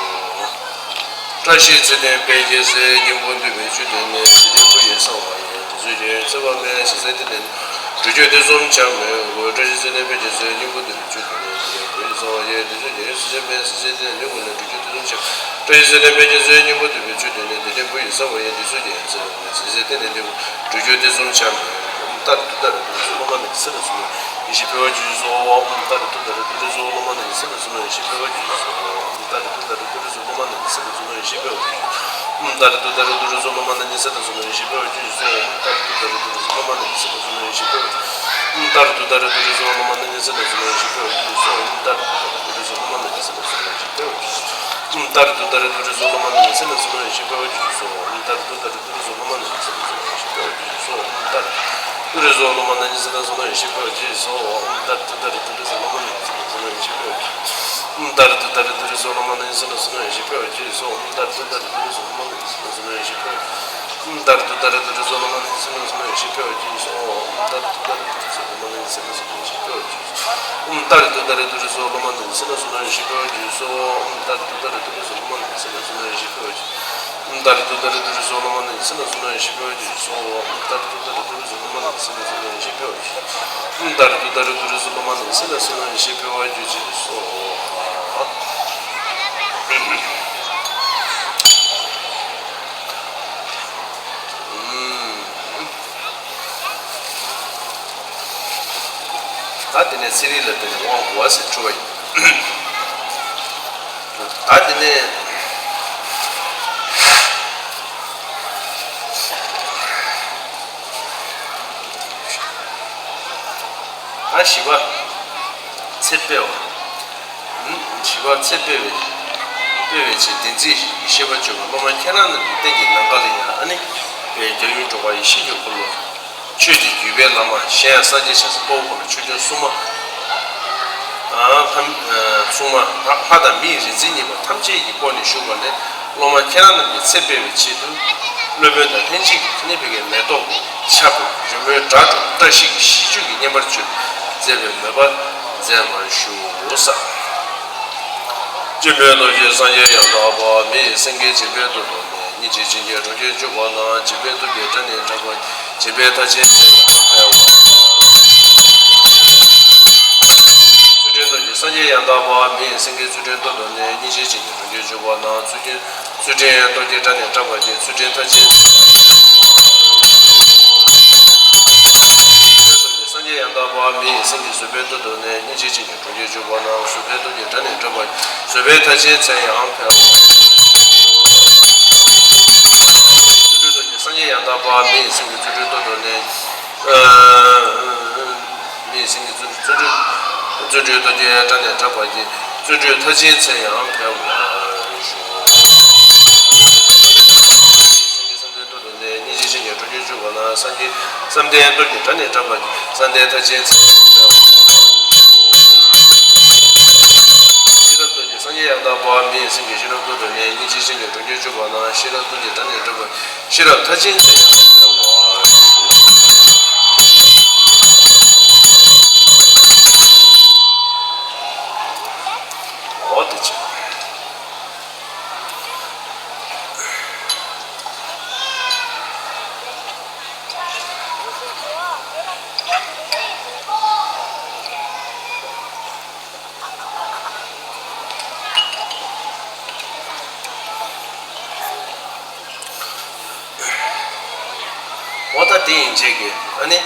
བཀྲ་ཤིས་ཚེ་བརྟན་དཔལ་གྱི་སྲས། སྙིང་པོ་འདུས་པའི་བཅུད་དེ་ནི། འཇིག་རྟེན་བུ་ཡི་གསང་བ་ཡིན། དེ་ཚུལ་གྱིས་ཚེ་དཔག་མེད་ཞི་བའི་གཏེར་ནས། སྒྲུབ་བརྒྱུད་དེ་གསུམ་ཆགས་མེད་དགོས། བཀྲ་ཤིས་ཚེ་བརྟན་དཔལ་གྱི་སྲས། སྙིང་པོ་འདུས་པའི་བཅུད་དེ་ནི། འཇིག་རྟེན་བུ་ཡི་གསང་བ་ཡིན། དེ་ཚུལ་གྱིས་ཚེ་ཆགས་མེད་ཞི་བའི་གཏེར་ནས། འདི་ཀུན་ལས་སྒྲུབ་བརྒྱུད་དེ་གསུམ་ཆགས། བཀྲ་ཤིས་ཚེ་བརྟན་དཔལ་གྱི་སྲས། སྙིང་པོ་འདུས་པའི་བཅུད་དེ་ནི། འཇིག་རྟེན་བུ་ཡི་གསང་བ་ཡིན། དེ་ཚུལ་གྱིས་ཚེ་དཔག་མེད་ཞི་བའི་གཏེར་ནས། འདི་ཀུན་སྒྲུབ་བརྒྱུད་དེ་གསུམ་ཆགས་མེད་དགོས། ཏ་ར་ཏུ་ཏ་ར་ཏུ་རེ་སོ། སློབ་མ་རྣམས་ཀྱིས་ཚེ་དང་བསོད་ནམས་ཡེ་ཤེས་སྤེལ་བར་གྱུར་ཅིག་གསོལ། ཏ་ར་ཏུ་ཏ་ར་ཏུ་རེ་སོ། སློབ་མ་རྣམས་ཀྱིས་ཚེ་དང་བསོད་ནམས་ཡེ་ཤེས་སྤེལ་བར་གྱུར་ཅིག་གསོལ། ཏ་ར་ཏུ་ཏ་ར་ཏུ་རེ་སོ། སློབ་མ་རྣམས་ཀྱིས་ཚེ་དང་བསོད་ནམས་ཡེ་ཤེས་སྤེལ་བར་གྱུར་ཅིག་ཏ་ར་ཏུ་ཏ་ར་ཏུ་རེ་སོ། སློབ་མ་རྣམས་ཀྱིས་ཚེ་དང་བསོད་ནམས་ཡེ་ཤེས་སྤེལ་བར་གྱུར་ཅིག་གསོལ། ཏ་ར་ཏུ་ཏ་ར་ཏུ་རེ་སོ། སློབ་མ་རྣམས་ཀྱིས་ཚེ་དང་བསོད་ནམས་ཡེ་ཤེས་སྤེལ་བར་གྱུར་ཅིག་ཏ་ར་ཏུ་ཏ་ར་ཏུ་རེ་སོ། སློབ་མ་རྣམས་ཀྱིས་ཚེ་དང་བསོད་ནམས་ཡེ་ཤེས་སྤེལ་བར་གྱུར་ཅིག་གསོལ། ཏ་ར་ཏུ་ཏ་ར་ཏུ་རེ་སོ། སློབ་མ་རྣམས་ཀྱིས་ཚེ་དང་བསོད་ནམས་ཡེ་ཤེས་སྤེལ་བར་གྱུར་ཅིག་ཏ་ར་ཏུ་ཏ་ར་ཏུ་རེ་སོ། སློབ་མ་རྣམས་ཀྱིས་ཚེ་དང་བསོད་ནམས་ཡེ་ཤེས་སྤེལ་བར་གྱུར་ཅིག་གསོལ། ཏ་ར་ཏུ་ཏ་ར་ཏུ་རེ་སོ། སློབ་མ་རྣམས་ཀྱིས་ཚེ་དང་བསོད་ནམས་ཡེ་ཤེས་སྤེལ་བར་གྱུར་ཅིག་གསོལ། ཏ་ར་ཏུ་ཏུ་རེ་སོ། སློབ་མ་རྣམས་ཀྱིས་ཚེ་དང་བསོད་ནམས་ཡེ་ཤེས་སྤེལ་བར་གྱུར་ཅིག་གསོལ། ཏ་ར་ཏུ་ཏ་ར་ཏུ་རེ་སོ། སློབ་མ་རྣམས་ཀྱིས་ཚེ་དང་བསོད་ནམས་ཡེ་ཤེས་སྤེལ་བར་གྱུར་ཅིག་ཏ་ར་ཏུ་ཏ་ར་ཏུ་རེ་སོ། སློབ་མ་རྣམས་ཀྱིས་ཚེ་དང་བསོད་ནམས་ཡེ་ཤེས་སྤེལ་བར་གྱུར་ཅིག་གསོལ། ཏ་ར་ཏུ་ཏ་ར་ཏུ་རེ་སོ། སློབ་མ་རྣམས་ཀྱིས་ཚེ་དང་བསོད་ནམས་ཡེ་ཤེས་སྤེལ་བར་གྱུར་ཅིག་ཏ་ར་ཏུ་ཏ་ར་ཏུ་རེ་སོ། སློབ་མ་རྣམས་ཀྱིས་ཚེ་དང་བསོད་ནམས་ཡེ་ཤེས་སྤེལ་བར་གྱུར་ཅིག་གསོལ། ཏ་ར་ཏུ་ཏ་ར་ཏུ་རེ་སོ། སློབ་མ་རྣམས་ཀྱིས་ཚེ་དང་བསོད་ནམས་ཡེ་ཤེས་སྤེལ་བར་གྱུར་ཅིག་ཏ་ར་ཏུ་ཏ་ར་ཏུ་རེ་སོ། སློབ་མ་རྣམས་ཀྱིས་ཚེ་དང་བསོད་ནམས་ཡེ་ཤེས་སྤེལ་བར་གྱུར་ཅིག་གསོལ། ཏ་ར་ཏུ་ཏ་ར་ཏུ་རེ་སོ། སློབ་མ་རྣམས་ཀྱིས་ཚེ་དང་བསོད་ནམས་ཡེ་ཤེས་སྤེལ་བར་གྱུར་ཅིག་ཏ་ར་ཏུ་ཏ་ར་ཏུ་རེ་སོ། སློབ་མ་རྣམས་ཀྱིས་ཚེ་དང་བསོད་ནམས་ཡེ་ཤེས་སྤེལ་བར་གྱུར་ཅིག་གསོལ། ཏ་ར་ཏུ་ཏ་ར་ཏུ་རེ་སོ། སློབ་མ་རྣམས་ཀྱིས་ཚེ་དང་བསོད་ནམས་ཡེ་ཤེས་སྤེལ་བར་གྱུར་ཅིག་ཏ་ར་ཏུ་ཏ་ར་ཏུ་རེ་སོ། སློབ་མ་རྣམས་ཀྱིས་ཚེ་དང་བསོད་ནམས་ཡེ་ཤེས་སྤེལ་བར་གྱུར་ཅིག་གསོལ། ད་དེ་ནས་ཚེ་རིལ་ལ་བརྟེན་ནས་དབང་བསྐུར་བ་ཟེར་དྲུག་པ་ཡིན། ད་དེ་ནས་ད་བཞི་པ་ཚེ་སྤེལ་བ། བཞི་པ་ཚེ་སྤེལ་བའི་ སྤེལ་བའི་ཆེད་བདེན་ཚིག་བཞི་ཡི་བཤད་པ་བརྗོད་པ། སློབ་མ་ཁྱེད་རང་རྣམས་ཀྱི་རྟེན་གྱི་ནམ་མཁའ་ལ་ཡང་ཨ་ནི། པའི་རྒྱལ་ཡུམ་འགྲོ་བ་ཡེ་ཤེས་ཀྱི་འཁོར་ལོ། ཆོས་ཀྱི་བརྒྱུད་པའི་བླ་མ་གཞན་ཡང་སངས་རྒྱས་ཆ་ཚང་དཔའ་བོ་འཁོར་ལོ་ཆོས་སྐྱོང་སྲུང་མ། ཨ་ཐམས་སྲུང་མ་ལྷ་དང་མིའི་རིག་འཛིན་གཉིས་པ་ཐམས་ཅད་ཀྱིས་བསྐོར་ནས་བཞུགས་པ་ལས། སློབ་མ་ཁྱེད་རང་རྣམས་ཀྱི་ཚེ་སྤེལ་བའི་ཆེད་དུ། སློབ་དཔོན་དང་ལྷན་ཅིག་གིས་ནི་ཕ་གིའི་མེ་ཏོག་གི་ཆར་དུ་རོལ་མོའི་སྒྲ་སྒྲོག་བཀྲ་ཤིས་ཀྱི་ཤིས་བརྗོད་ཀྱི་བསྙེན་པར་བྱོན་མཛད་པའི་མོས་པ་མཛད་པར་ཞུ། ས། སྤྱི་དཔོན་རྡོ་རྗེ་སངས་རྒྱས་ཡང་དག་པ་མི་ཡི་སེང་གེ་འཇིགས་པའི་མཐུ་དང་ནི། སྙིང་རྗེ་ཅན་གྱི་གྲོང་ཁྱེར་བཅུ་པ་ན། འཇིགས་པའི་མཐུ་རྒྱུད་དགྲ་ནི་དགྲ་པ། འཇིགས་པའི་མཐའ་ཅན་ཚེ་ཡི་དཔལ་བ། ཚུལ་ཁྲིམས་རྡོ་རྗེ་སངས་རྒྱས་ཡང་དག་པ་མི་ཡི་སེང་གེ་ཚུལ་ཁྲིམས་མཐུ་དང་ནི། སྙིང་རྗེ་ཅན་གྱི་གྲོང་ཁྱེར་བཅུ་པ་ན། ཚུལ་ཁྲིམས་ཚུལ་ཁྲིམས་རྡོ་རྗེ་དགྲ་ནི་དགྲ་པ་ཡི། ཚུལ་ཁྲིམས་མཐའ་ཅན་ཚེ་ཡི་དཔལ་བ། སངས་རྒྱས་ཡང་དག་པ་མི་ཡི་སེང་གེ་བཟོད་པའི་མཐུ་དང་ནི། སྙིང་རྗེ་ཅན་གྱི་གྲོང་ཁྱེར་བཅུ་པ་ན། བཟོད་པའི་མཐུ་རྒྱུད་དགྲ་ནི་དགྲ་པ། བཟོད་པའི་མཐའ་ཅན་ཚེ་ཡང་དཔལ་བ། བརྩོན་འགྲུས་རྡོ་རྗེ་སངས་རྒྱས་ཡང་དག་པ་མི་ཡི་སེང་གེ་བརྩོན་འགྲུས་མཐུ་དང་ནི། མི་ཡི་སེང་གེ་བརྩོན་འགྲུས་བརྩོན་འགྲུས་རྡོ་རྗེ་དགྲ་ནི་དགྲ་པ་ཡི། བརྩོན་འགྲུས་མཐའ་ཅན་ཚེ་ཡང་དཔལ་བ། སྙིང་རྗེ་ཅན་གྱི་གྲོང་ཁྱེར་བཅུ་པ་ན། བསམ་གཏན་བསམ་གཏན་རྡོ་རྗེ་དགྲ་ནི་དགྲ་པ་ཡི། བསམ་གཏན་མཐའ་ཅན་ཚེ་ཡང་དཔལ་བ། ཤེས་རབ་རྡོ་རྗེ་སངས་རྒྱས་ཡང་དག་པ་མི་ཡི་སེང་གེ་ཤེས་རབ་མཐུ་དང་ནི། སྙིང་རྗེ་ཅན་གྱི་གྲོང་ཁྱེར་བཅུ་པ་ན། ཤེས་རབ་རྡོ་རྗེ་དགྲ་ནི་དགྲ་པ་ཡི། ཤེས་རབ་མཐའ་ཅན་ཚེ་ཡང་དཔལ་བ། འོ་དེ་ཅི། འོ་ད་དེ་ཡིན་བྱས་ཀྱི་ཨ་ནི།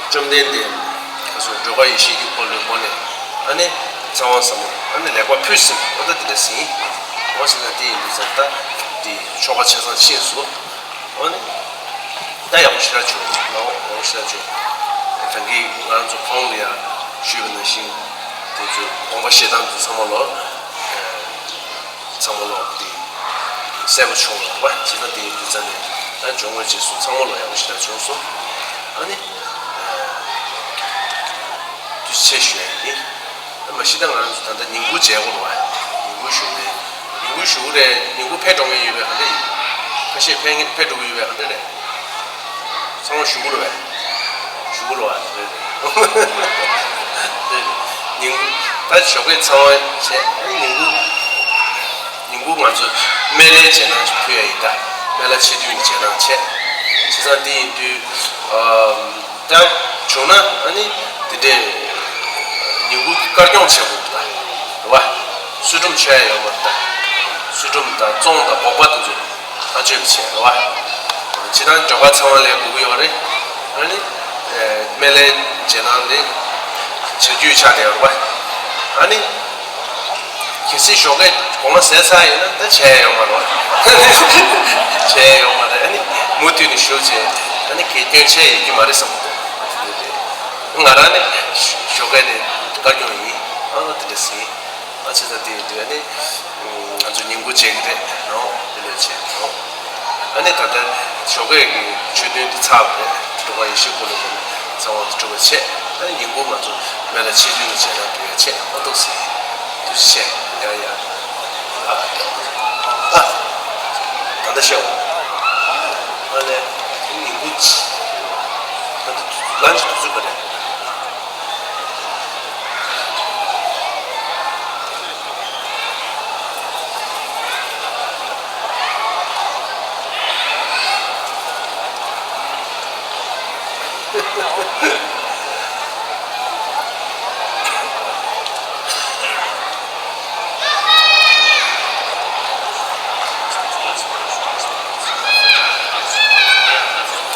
བཅོམ་ལྡན་འདས་ཁ་སང་འགྲོ་བ་ཡེ་ཤེས་ཀྱི་འཁོར་ལོའི་སྒོ་ནས་ཨ་ནི། ཚེ་དབང་ཟབ་མོ་ཨ་ནི་ལེགས་པར་ཕུལ་ཟིན་པ། འོ་ད་དེ་འདྲ་ཟིན། འོ་ཟིན་ན་དེ་ཡིན་དུས་ཙང་ད་དེ་ཆོ་ག་ཆ་ཚང་ཕྱིན་སོང་། འོ་ནི། ད་ཡག་པོ་ཞེ་དྲག་བྱུང་། ཡག་པོ་ཞེ་དྲག་བྱུང་། ད་གིན་ང་ཚོ་གོང་ལ་ཡང་ཞུས་པ་ནང་བཞིན། དེ་ཚོ་དགོངས་པ་བཞེས་སྟངས་དེ་ཚང་མ་ལོ། ཚང་མ་ལོ་དེ་གསལ་པོ་བྱུང་བ་བྱས་ན། དེ་ཡིན་དུས་ཙང་ནས་ད་སྦྱོང་བའི་རྗེས་སུ་ཚང་མ་ལོ་ཡག་པོ་ཞེ་དྲག་བྱུང་སོང་། ཨ་ནི། དུས་ཆེ་ཞུ་ཡ་ཡིན། མ་གཞི་ད་ང་རང་ཚོ་ད་ལྟ་ཉིན་གུང་མཇལ་དགོས་རེད་བ། ཉིན་གུང་བཞུགས་ནས། ཉིན་གུང་བཞུགས་རེད། ཉིན་གུང་ཕེབས་འགྲོ་མཁན་ཡོད་པའི་ག་འདྲ་ཡིན། ཁ་ཤས་ཕེབས་ཕེབས་འགྲོ་གི་ཡོད་པའི་ག་འདྲ་རེད། ཚང་མ་བཞུགས་རེད་བས། བཞུགས་རེད་བ། རེད་རེད། ཉིན་གུང་ད་ཞོགས་ཀས་ཚང་མ་བྱས། ཉིན་གུང་ཉིན་གུང་ང་ཚོ་སྨན་བླའི་རྗེས་གནང་ཞིག་ཕུལ་ཡ་ཡིན་ད། སྨན་བླ་ཆེ་བདུན་གྱི་རྗེས་གནང་བྱས། བྱས་ཙང་དེ་ཡིན་དུས། ཨ། ད་བྱུང་ན་ཨ་ནི་དེ་འདྲའི་ཉིན་གུང་གི་དཀར་སྐྱོང་བྱེད་དགོས་འདུག་ད། རེད་བ། བསུ་སྒྲོམ་མཆོད་ཡ་ཡོད་མ་རེད་ད། བསུ་སྒྲོམ་དང་བཙོང་དང་འབོག་པ་དེ་ཚོ་ཐག་གཅོད་བྱས། རེད་བ། ཇི་ལྟར་འབྱོར་པ་ཚང་མ་ལ་དགོས་ཀྱི་ཡོད་རེད། ཨ་ནི། ཨེ། སྨན་བླའི་རྗེས་གནང་དེ་བྱ་རྒྱུ་ཆགས་བསྡད་ཡོད་རེད་བ། ཨ་ནི། གལ་སྲིད་ཞོགས་ཀས་དགོང་མོ་ཟས་ཚར་ཡོད་ན་ད་བྱས་ཡོང་མ་རེད། བྱས་ཡོང་མ་རེད། ཨ་ནི་མུ་མཐུད་ནས་ཞུ་བྱས། ཨ་ནི་གལ་སྐྱོན་ཆེ་ཡོད་ཀྱི་མ་རེད་བསམ་གྱི་འདུག་ང་རང་ནི་ཞོགས་ཀས་ནས་དཀར་སྐྱོང་ཡིན། ཨ་ནི་དེ་འདྲ་ཟིན། ཨ་ཅེ་ད་དེ་ཡིན་དུས་ཨ་ནི་ང་ཚོ་ཉིན་གུང་མཇལ་གྱི་རེད་ནོ། དེ་འདྲ་བྱས་ནོ། ཨ་ནི་ད་ལྟ་ཞོགས་ཀས་ཀྱི་ཆོས་ཐུན་དེ་ཚར་བ་རེད། འགྲོ་བ་ཡེ་ཤེས་སྐོར་ལ་ཚང་མ་གྲུབ་པ་བྱས། ཨ་ནི་ཉིན་གུང་ང་ཚོ་སྨན་བླ་ཆེ་བདུན་གྱི་རྗེས་གནང་ཕུལ་ཡ་བྱས། ཨ་ཏོག་ཟིན། ཐུགས་རྗེ་ཆེ། ཡ་ཡ། ཨ། ཨ། ད་ལྟ་བཤད་འོ། ཨ་ལས། ཉིན་གུང་ཅི། ད་ལྟ་ལན་ཅི་དུས་ཚོད་ག་རེ།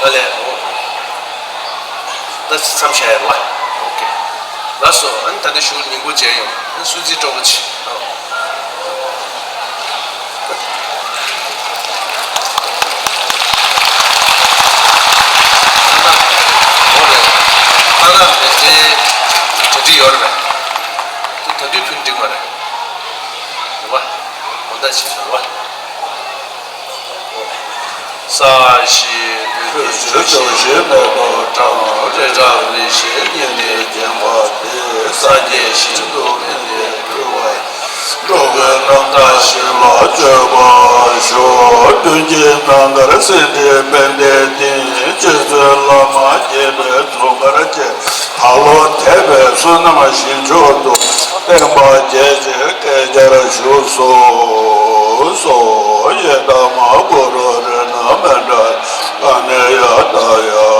ཨ་ལས། ད་མཚམས་བཞག་ཡ་རེད་བ། ཨོ་ཀེ། ལགས་སོ། ཨ་ནི་ད་ལྟ་ཞུ་ཉིན་གུང་མཇལ་ཡོང་། ཨ་ནི་སུ་རྩིས་སྤྲོ་པོ་ཆེ། ཨོ། ཨོ་རེད། ཨ་ན་མེ་ཇེ་གྲ་སྒྲིག་ཡོད་རེད་པས། ད་དུས་ཕུན་འགྲིག་མ་རེད། རེད་བ། ས་ཞིག་བོད་ཀྱི་ཆོས་ཕྱོགས་ཞེན་མེད་པར་བགྲང་། རི་བྲག་རི་ཞིག་སྙིང་ནས་བརྒྱན་པ་དེ། སངས་རྒྱས་ཞིང་དུ་སྨིན་པའི་གྲུབ་པ། འགྲོ་ཀུན་རྣམ་དག་ཞིང་ལ་སྤྱོད་པར་ཤོག། མདུན་གྱི་ནམ་མཁར་སེང་འབྲས་པད་ཟླའི་སྟེང་། རྗེ་བཙུན་བླ་མ་དགྱེས་པའི་འཛུམ་དཀར་ཅན། ད་ལོ་འདས་པའི་བསོད་ནམས་ཞིང་མཆོག་ཏུ། བསྟན་པ་རྒྱས་ཅིང་བསྐལ་བརྒྱར་བཞུགས་སུ་གསོལ། ཡི་དམ་གུ་རུ་རཏྣ་མནྟྲ་རཏྣ་ཡ་ད་ཡ་